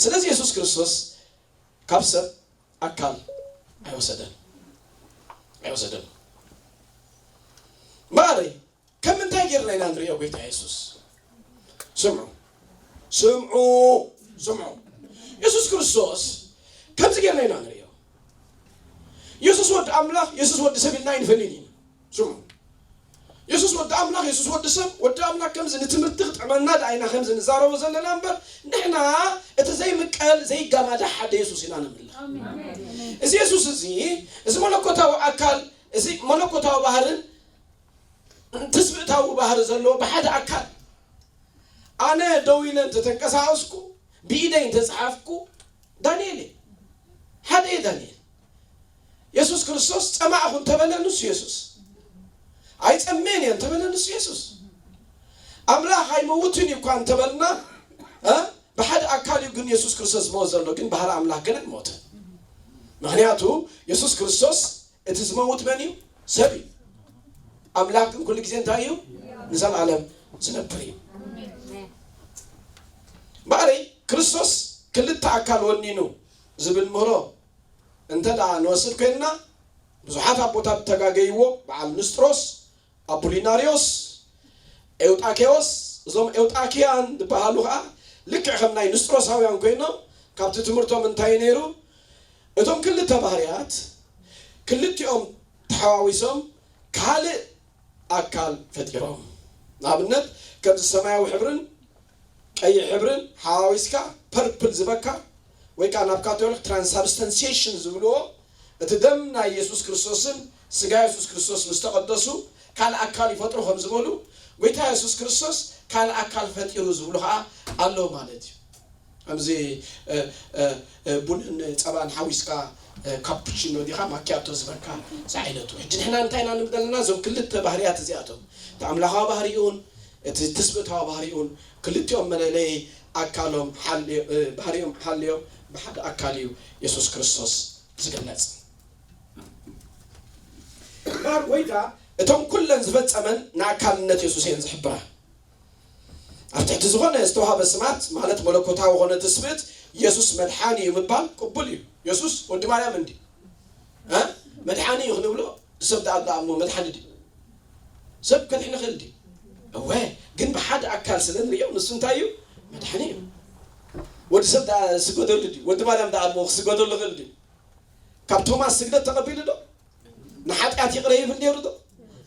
ስለዚ የሱስ ክርስቶስ ካብ ሰብ ኣካል ኣይወሰደን። ኣይወሰደን። እምበኣር ከም ምንታይ ጌርና ኢና ንሪኦ ጎይታ የሱስ? ስምዑ። ስምዑ። ስምዑ። የሱስ ክርስቶስ ከምዚ ጌርና ኢና ንሪኦ። የሱስ ወዲ ኣምላኽ፣ የሱስ ወዲ ሰብ ኢልና ኣይንፈልይን ኢና። ስምዑ። የሱስ ወዲ ኣምላኽ፣ የሱስ ወዲ ሰብ፣ ወዲ ኣምላኽ ከምዚ ንትምህርቲ ክጥዕመና ደኣ ኢና ከምዚ ንዛረቦ ዘለና እምበር፣ ንሕና እቲ ዘይምቀል ዘይጋማዳ ሓደ የሱስ ኢና ነምልኽ። እዚ የሱስ እዚ፣ እዚ መለኮታዊ ኣካል፣ እዚ መለኮታዊ ባህርን ትስብእታዊ ባህሪ ዘለዎ ብሓደ ኣካል ኣነ ደው ኢለ እንተተንቀሳቐስኩ፣ ብኢደይ እንተጸሓፍኩ፣ ዳንኤል እየ። ሓደ እየ ዳንኤል። የሱስ ክርስቶስ ጸማእኹ እንተበለ ንሱ የሱስ። ኣይጸምእን እየ እንተበለ ንሱ የሱስ። ኣምላኽ ኣይመውትን እዩ እኳ እንተበልና፣ እ? ብሓደ ኣካል እዩ ግን የሱስ ክርስቶስ ዝመውት ዘሎ፣ ግን ባህሪ ኣምላኽ ግን ኣይሞተን። ምኽንያቱ የሱስ ክርስቶስ እቲ ዝመውት መን እዩ? ሰብ እዩ። ኣምላኽ ግን ኩሉ ግዜ እንታይ እዩ? ንዘለኣለም ዝነብር እዩ። እምበኣረይ ክርስቶስ ክልተ ኣካል ወኒኑ ዝብል ምህሮ እንተ ደኣ ንወስድ ኮይንና፣ ብዙሓት ኣቦታት እተጋገይዎ፣ በዓል ንስጥሮስ፣ ኣቡሊናርዮስ፣ ኤውጣኬዎስ፣ እዞም ኤውጣኪያን ዝበሃሉ ኸኣ ልክዕ ከም ናይ ንስጥሮሳውያን ኮይኖም ካብቲ ትምህርቶም እንታይ ነይሩ? እቶም ክልተ ባህርያት ክልቲኦም ተሓዋዊሶም ካልእ ኣካል ፈጢሮም። ንኣብነት ከምዚ ሰማያዊ ሕብርን ቀይሕ ሕብርን ሓዋዊስካ ፐርፕል ዝበካ ወይ ከዓ ናብ ካቶሊክ ትራንሳብስተንሲሽን ዝብልዎ እቲ ደም ናይ የሱስ ክርስቶስን ስጋ የሱስ ክርስቶስ ምስ ተቐደሱ ካልእ ኣካል ይፈጥሩ ከም ዝበሉ ጎይታ የሱስ ክርስቶስ ካልእ ኣካል ፈጢሩ ዝብሉ ከዓ ኣለዉ ማለት እዩ። ከምዚ እ፣ እ፣ እ፣ ቡንን ጸባን ሓዊስካ እ፣ ካፑቺኖ ዲኻ ማኪያቶ ዝበልካ ዝዓይነቱ። ሕጂ ንሕና እንታይ ኢና ንብል ዘለና? እዞም ክልተ ባህርያት እዚኣቶም እቲ ኣምላኻዊ ባህሪኡን እቲ ትስብእታዊ ባህሪኡን ክልቲኦም መለለዪ ኣካሎም ሓልዮ- እ፣ ባህሪኦም ሓልዮም ብሓደ ኣካል እዩ የሱስ ክርስቶስ ዝግለጽ። እምበኣር ጎይታ እቶም ኩለን ዝፈጸመን ንኣካልነት የሱስ እየን ዝሕብራ። ኣብ ትሕቲ ዝኾነ ዝተዋህበ ስማት ማለት መለኮታዊ ኾነ ትስብእት የሱስ መድሓኒ እዩ ምባል ቅቡል እዩ። የሱስ ወዲ ማርያም እንዲ እ? መድሓኒ እዩ ክንብሎ ሰብ ደኣ ደኣ እሞ መድሓኒ ድዩ? ሰብ ከድሕን ይኽእል ድዩ? እወ፣ ግን ብሓደ ኣካል ስለ ንሪኦ ንሱ እንታይ እዩ? መድሓኒ እዩ። ወዲ ሰብ ደኣ ስገደሉ ድዩ? ወዲ ማርያም ደኣ እሞ ክስገደሉ ይኽእል ድዩ? ካብ ቶማስ ስግደት ተቐቢሉ ዶ? ንሓጢኣት ይቕረ ይብል ነይሩ ዶ?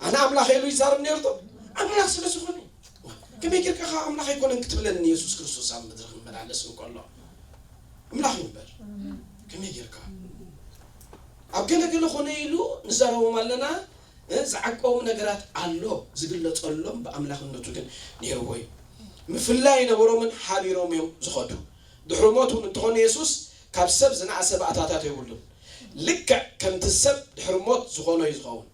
ኣነ ኣምላኽ ኢሉ ይዛረብ ነይሩ ዶ? ኣምላኽ ስለ ዝኾነ። ከመይ ጌርካ ኸዓ ኣምላኽ ኣይኮነን ክትብለኒ የሱስ ክርስቶስ ኣብ ምድሪ ክመላለስ እንከሎ? ኣምላኽ እዩ እምበር። ከመይ ጌርካ? ኣብ ገለገለ ኾነ ኢሉ ንዛረቦም ኣለና። እ፣ ዝዓቀቦም ነገራት ኣሎ፣ ዝግለጸሎም ብኣምላኽነቱ ግን ነይርዎ እዩ። ምፍላይ ነበሮምን ሓቢሮም እዮም ዝኸዱ። ድሕሪ ሞት እውን እንተኾነ የሱስ ካብ ሰብ ዝነኣሰ ባእታታት የብሉን። ልክዕ ከምቲ ሰብ ድሕሪ ሞት ዝኾኖ እዩ ዝኸውን።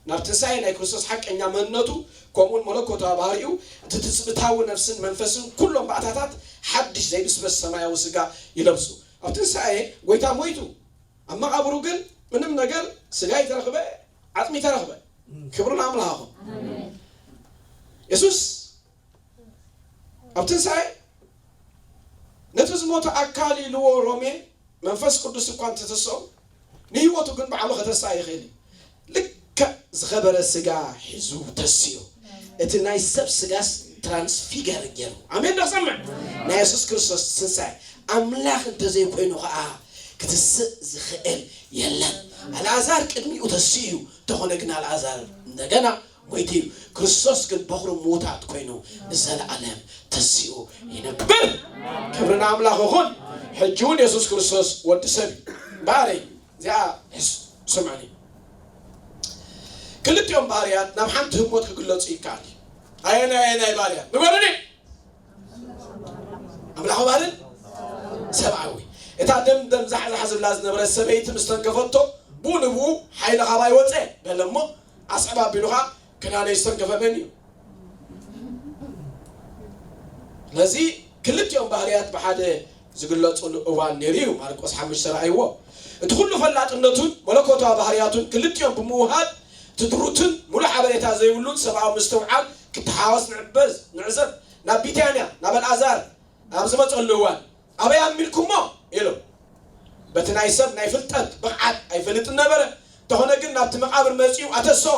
ናብ ትንሳኤ ናይ ክርስቶስ ሓቀኛ መንነቱ፣ ከምኡውን መለኮታዊ ባህሪኡ፣ እቲ ትጽብታዊ ነፍስን መንፈስን ኩሎም ባእታታት ሓድሽ ዘይብስበስ ሰማያዊ ስጋ ይለብሱ። ኣብ ትንሳኤ ጎይታ ሞይቱ፣ ኣብ መቓብሩ ግን ምንም ነገር ስጋ ይተረኽበ፣ ዓጽሚ ይተረኽበ። ክብሪ ንኣምላኽ ይኹን። የሱስ ኣብ ትንሳኤ ነቲ ዝሞተ ኣካል ኢልዎ ሮሜ መንፈስ ቅዱስ እኳ እንተተስኦ ንህይወቱ ግን ባዕሉ ከተስኣ ይኽእል እዩ። ልክዕ ዝኸበረ ስጋ ሒዙ ተስዮ። እቲ ናይ ሰብ ስጋስ ትራንስፊገር ገይሩ። ኣሜን ዶ ክሰምዕ? ናይ የሱስ ክርስቶስ ትንሳኤ ኣምላኽ እንተዘይኮይኑ ኸዓ ክትስእ ዝኽእል የለን። ኣልኣዛር ቅድሚኡ ተስዩ እንተኾነ ግን ኣልኣዛር እንደገና ሞይቱ እዩ። ክርስቶስ ግን በኹሪ ምዉታት ኮይኑ ንዘለኣለም ተሲኡ ይነብር። ክብሪ ንኣምላኽ ይኹን። ሕጂ እውን የሱስ ክርስቶስ ወዲ ሰብ እዩ። እምበኣረይ እዚኣ ስምዑኒ። ክልቲኦም ባህርያት ናብ ሓንቲ ህሞት ክግለጹ ይከኣል እዩ። ኣየናይ ኣየናይ ባህርያት ንገሩኒ? ኣምላኽ ባህርን ሰብኣዊ። እታ ደም ደም ዛሕዛሕ ዝብላ ዝነበረት ሰበይቲ ምስ ተንከፈቶ ብኡ ንብኡ ሓይሊ ካባይ ወፀ በለ እሞ ኣስዕብ ኣቢሉ ኸዓ ክዳነይ ዝተንከፈ መን እዩ? ስለዚ ክልቲኦም ባህርያት ብሓደ ዝግለጹሉ እዋን ነይሩ እዩ። ማርቆስ ሓሙሽተ ረኣይዎ። እቲ ኩሉ ፈላጥነቱን መለኮታዊ ባህርያቱን ክልቲኦም ብምውሃድ እቲ ድሩትን ሙሉእ ሓበሬታ ዘይብሉን ሰብኣዊ ምስትውዓል ክተሓዋወስ ንዕበዝ ንዕዘብ። ናብ ቢታንያ ናብ ኣልኣዛር ኣብ ዝመጸሉ እዋን ኣበይ ኣሚንኩሞ ኢሉ። በቲ ናይ ሰብ ናይ ፍልጠት ብቕዓት ኣይፈልጥን ነበረ። እንተኾነ ግን ናብቲ መቓብር መጺኡ ኣተስኦ።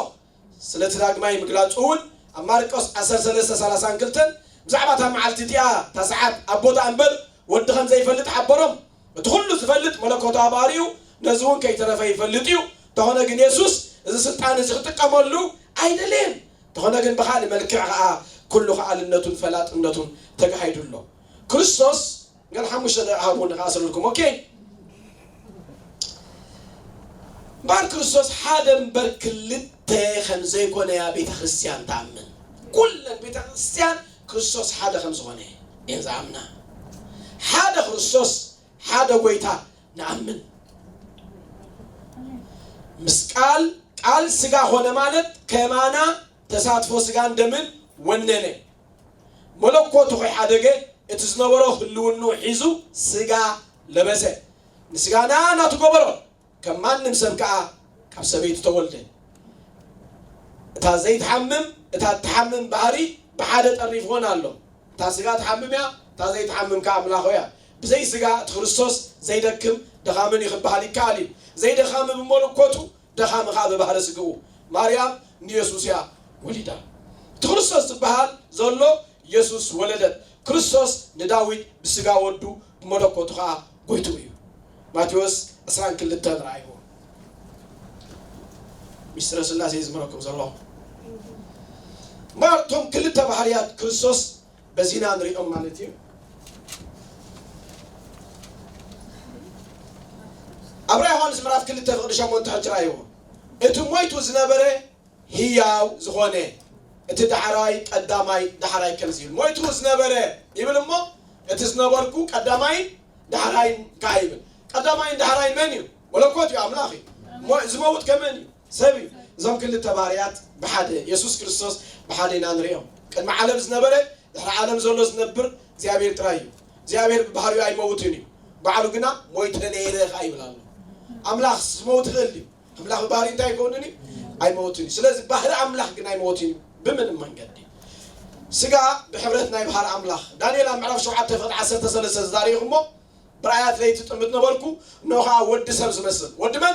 ስለቲ ዳግማይ ምግላጹ እውን ኣብ ማርቆስ ዓሰርተ ሰለስተ ሰላሳን ክልተን ብዛዕባ እታ መዓልቲ እቲኣ እታ ሰዓት ኣብ ቦታ እምበር ወዲ ከም ዘይፈልጥ ሓበሮም። እቲ ኩሉ ዝፈልጥ መለኮታዊ ባህሪኡ ነዚ እውን ከይተረፈ ይፈልጥ እዩ። እንተኾነ ግን የሱስ እዚ ስልጣን እዚ ክጥቀመሉ ኣይደለየን። እንተኾነ ግን ብኻልእ መልክዕ ኸዓ ኩሉ ከኣልነቱን ፈላጥነቱን ተጋሂዱ ኣሎ። ክርስቶስ ገል ሓሙሽተ ደቂቕ ሃቡኒ ክኣስረልኩም። ኦኬ። እምበኣር ክርስቶስ ሓደ እምበር ክልተ ከም ዘይኮነ እያ ቤተ ክርስቲያን ትኣምን። ኩለን ቤተ ክርስቲያን ክርስቶስ ሓደ ከም ዝኾነ እየን ዝኣምና። ሓደ ክርስቶስ፣ ሓደ ጎይታ ንኣምን። ምስ ቃል፣ ቃል ስጋ ኾነ ማለት ከማና ተሳትፎ ስጋን ደምን ወነነ። መለኮቱ ከይሓደገ እቲ ዝነበሮ ህልውንኡ ሒዙ ስጋ ለበሰ። ንስጋና ናቱ ገበሮ። ከም ማንም ሰብ ከኣ ካብ ሰበይቲ ተወልደ። እታ ዘይትሓምም፣ እታ እትሓምም ባህሪ ብሓደ ጠሪፍወን ኣሎ። እታ ስጋ ትሓምም እያ፣ እታ ዘይትሓምም ከኣ ኣምላኽ እያ። ብዘይ ስጋ እቲ ክርስቶስ ዘይደክም ደኻምን እዩ ክበሃል ይከኣል እዩ። ዘይደኻሚ ብመለኮቱ ደኻሚ ኸኣ ብባህሪ ስግኡ። ማርያም ንየሱስ እያ ወሊዳ። እቲ ክርስቶስ ዝበሃል ዘሎ የሱስ ወለደት። ክርስቶስ ንዳዊት ብስጋ ወዱ ብመለኮቱ ኸኣ ጎይትኡ እዩ። ማቴዎስ ዕስራን ክልተን ረኣይዎ። ሚስጥረ ስላሴ ዝምረኩም ዘሎ። እምበኣር እቶም ክልተ ባህርያት ክርስቶስ በዚና ንሪኦም ማለት እዩ። ኣብ ራእይ ዮሃንስ ምዕራፍ ክልተ ፍቕዲ ሸሞንተ ሕጂ ረኣይዎ። እቲ ሞይቱ ዝነበረ ህያው ዝኾነ እቲ ዳሕራይ ቀዳማይ ዳሕራይ ከምዚ ይብል። ሞይቱ ዝነበረ ይብል እሞ እቲ ዝነበርኩ ቀዳማይን ዳሕራይን ከኣ ይብል። ቀዳማይን ዳሕራይን መን እዩ? መለኮት እዩ፣ ኣምላኽ እዩ። እሞ ዝመውት ከመን እዩ? ሰብ እዩ። እዞም ክልተ ባህርያት ብሓደ የሱስ ክርስቶስ ብሓደ ኢና ንሪኦም። ቅድሚ ዓለም ዝነበረ፣ ድሕሪ ዓለም ዘሎ ዝነብር እግዚኣብሔር ጥራይ እዩ። እግዚኣብሔር ብባህሪኡ ኣይመውትን እዩ። ባዕሉ ግና ሞይተ ነይረ ከኣ ይብል ኣሎ። ኣምላኽ ዝመውት ይኽእል ድዩ? ኣምላኽ ብባህሪ እንታይ ይከውንን እዩ? ኣይመውትን እዩ። ስለዚ ባህሪ ኣምላኽ ግን ኣይመውትን እዩ ብምንም መንገዲ። ስጋ ብሕብረት ናይ ባህሪ ኣምላኽ። ዳንኤል ኣብ ምዕራፍ ሸውዓተ ፍቕዲ ዓሰርተ ሰለስተ ዝዛረብኩሞ ብራእያት ለይቲ ጥምት ነበርኩ፣ እነሆ ኸዓ ወዲ ሰብ ዝመስል። ወዲ መን?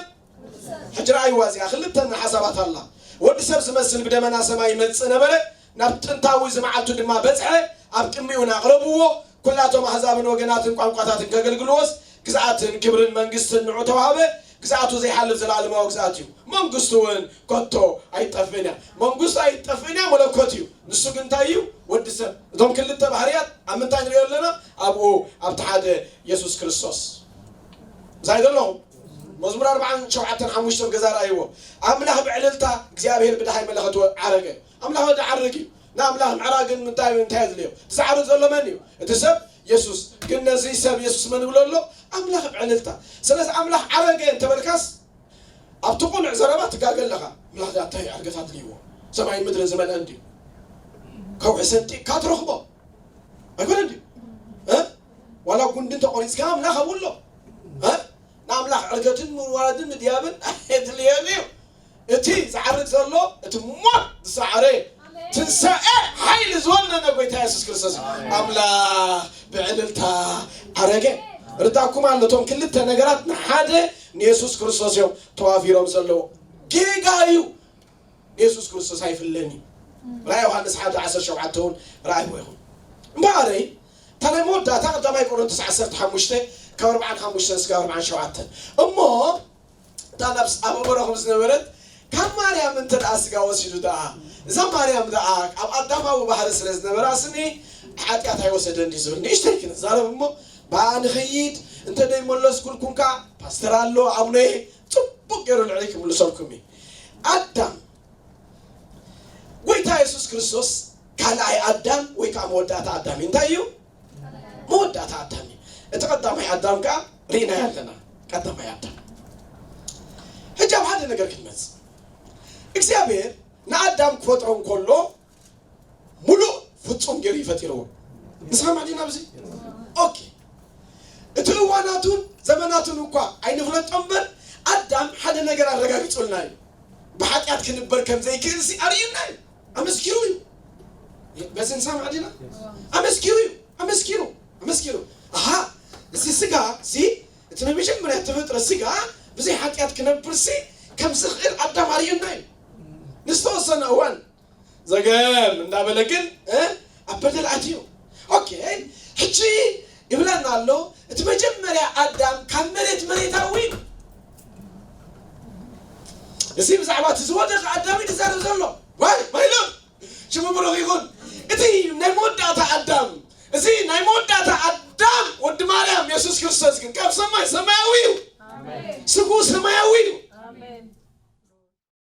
ሕጂ ረኣይዋ እዚኣ፣ ክልተ ሓሳባት ኣላ። ወዲ ሰብ ዝመስል ብደመና ሰማይ ይመጽእ ነበረ፣ ናብ ጥንታዊ ዝመዓልቱ ድማ በጽሐ፣ ኣብ ቅድሚኡ ኣቕረብዎ፣ ኩላቶም ኣህዛብን ወገናትን ቋንቋታትን ከገልግልዎስ፣ ግዝኣትን ክብርን መንግስትን ንዑ ተዋህበ። ግዝኣቱ ዘይሓልፍ ዘለኣለማዊ ግዝኣት እዩ። መንግስቱ እውን ከቶ ኣይትጠፍእን እያ። መንግስቱ ኣይትጠፍእን እያ፣ መለኮት እዩ። ንሱ ግን እንታይ እዩ? ወዲ ሰብ። እቶም ክልተ ባህርያት ኣብ ምንታይ ንሪኦ ኣለና? ኣብኡ፣ ኣብቲ ሓደ የሱስ ክርስቶስ። ምሳይ ዘለኹም? መዝሙር ኣርባዓን ሸውዓተን ሓሙሽተን ገዛ ረኣይዎ። ኣምላኽ ብዕልልታ እግዚኣብሔር ብደሃይ መለኸት ወ-፣ ዓረገ። ኣምላኽ ወዲ ዓርግ እዩ። ንኣምላኽ ምዕራግን ምንታይ ምንታይ የድልዮ? እቲ ዝዓርግ ዘሎ መን እዩ? እቲ ሰብ የሱስ። ግን ነዚ ሰብ የሱስ መን ይብሎ ኣሎ? ኣምላኽ ብዕልልታ። ስለዚ ኣምላኽ ዓረገ እንተበልካስ ኣብቲ ቁኑዕ ዘረባ ትጋገ ኣለኻ። ኣምላኽ እንታይ ዕርገት ኣድልይዎ? ሰማይን ምድርን ዝመልአ እንድዩ። ከውሒ ሰንጢቕካ ትረኽቦ ኣይኮነ እንድዩ? እ? ዋላ ጉንዲ እንተቆሪጽካ ኣምላኽ ኣብኡ ኣሎ። እ? ንኣምላኽ ዕርገትን ምውራድን ምድያብን ኣየድልዮን እዩ። እቲ ዝዓርግ ዘሎ እቲ ሞት ዝሰዓረ ትንሳኤ ሓይሊ ዝወነነ ጎይታ የሱስ ክርስቶስ እዩ። ኣምላኽ ብዕልልታ ዓረገ። ርዳኩም ኣሎ፣ እቶም ክልተ ነገራት ንሓደ ንየሱስ ክርስቶስ እዮም ተዋፊሮም ዘለዉ። ጌጋ እዩ። ንየሱስ ክርስቶስ ኣይፍለን እዩ። ራእይ ዮሃንስ ሓደ ዓሰርተ ሸውዓተ እውን ረኣይዎ ይኹን። እምበኣረይ እታ ናይ መወዳእታ ቀዳማይ ቆሮንቶስ ዓሰርተ ሓሙሽተ ካብ ኣርባዓን ሓሙሽተን እስካብ ኣርባዓን ሸውዓተን። እሞ እታ ናብ ኣብ ኣእምሮኹም ዝነበረት ካብ ማርያም እንተ ደኣ ስጋ ወሲዱ ደኣ፣ እዛ ማርያም ደኣ ኣብ ኣዳማዊ ባህሪ ስለ ዝነበራ ስኒ ሓጢኣት ኣይወሰደን ድዩ ዝብል ንእሽተይ ክንዛረብ እሞ ብኣ ንኸይድ። እንተ ደይመለስኩልኩም ከኣ ፓስተር ኣሎ ኣቡነ ጽቡቕ ገይሩ ልዕሊ ክምልሰልኩም እዩ። ኣዳም ጎይታ የሱስ ክርስቶስ ካልኣይ ኣዳም ወይ ከዓ መወዳእታ ኣዳም እዩ። እንታይ እዩ? መወዳእታ ኣዳም እዩ። እቲ ቀዳማይ ኣዳም ከዓ ርኢናዮ ኣለና። ቀዳማይ ኣዳም። ሕጂ ኣብ ሓደ ነገር ክንመጽእ። እግዚኣብሔር ንኣዳም ክፈጥሮ እንከሎ ሙሉእ ፍጹም ገይሩ እዩ ፈጢርዎ። ንስማዕ ዲና ኣብዚ? ኦኬ። እቲ እዋናቱን ዘመናቱን እኳ ኣይንፍለጦ እምበር ኣዳም ሓደ ነገር ኣረጋጊጹልና እዩ። ብሓጢኣት ክንበር ከም ዘይክእል ሲ ኣርእዩና እዩ። ኣመስኪሩ እዩ። በዚ ንሰማዕ ዲና? ኣመስኪሩ እዩ። ኣመስኪሩ፣ ኣመስኪሩ። ኣሃ፣ እዚ ስጋ ሲ፣ እቲ ናይ መጀመርያ እተፈጥረ ስጋ ብዘይ ሓጢኣት ክነብር ሲ ከም ዝኽእል ኣዳም ኣርእዩና እዩ። ንዝተወሰነ እዋን ዘገም እንዳበለ ግን፣ እ፣ ኣብ በደል ኣትዩ። ኦኬ፣ ሕጂ ይብለና ኣሎ፣ እቲ መጀመርያ ኣዳም ካብ መሬት መሬታዊ እዩ። እዚ ብዛዕባ እቲ ዝወደቐ ኣዳም እዩ ዝዛረብ ዘሎ። ዋይ፣ ማይሎን፣ ሽሙ ብሩኽ ይኹን። እቲ ናይ መወዳእታ ኣዳም፣ እዚ ናይ መወዳእታ ኣዳም ወዲ ማርያም የሱስ ክርስቶስ ግን ካብ ሰማይ ሰማያዊ እዩ። ኣሜን። ስግኡ ሰማያዊ እዩ። ኣሜን።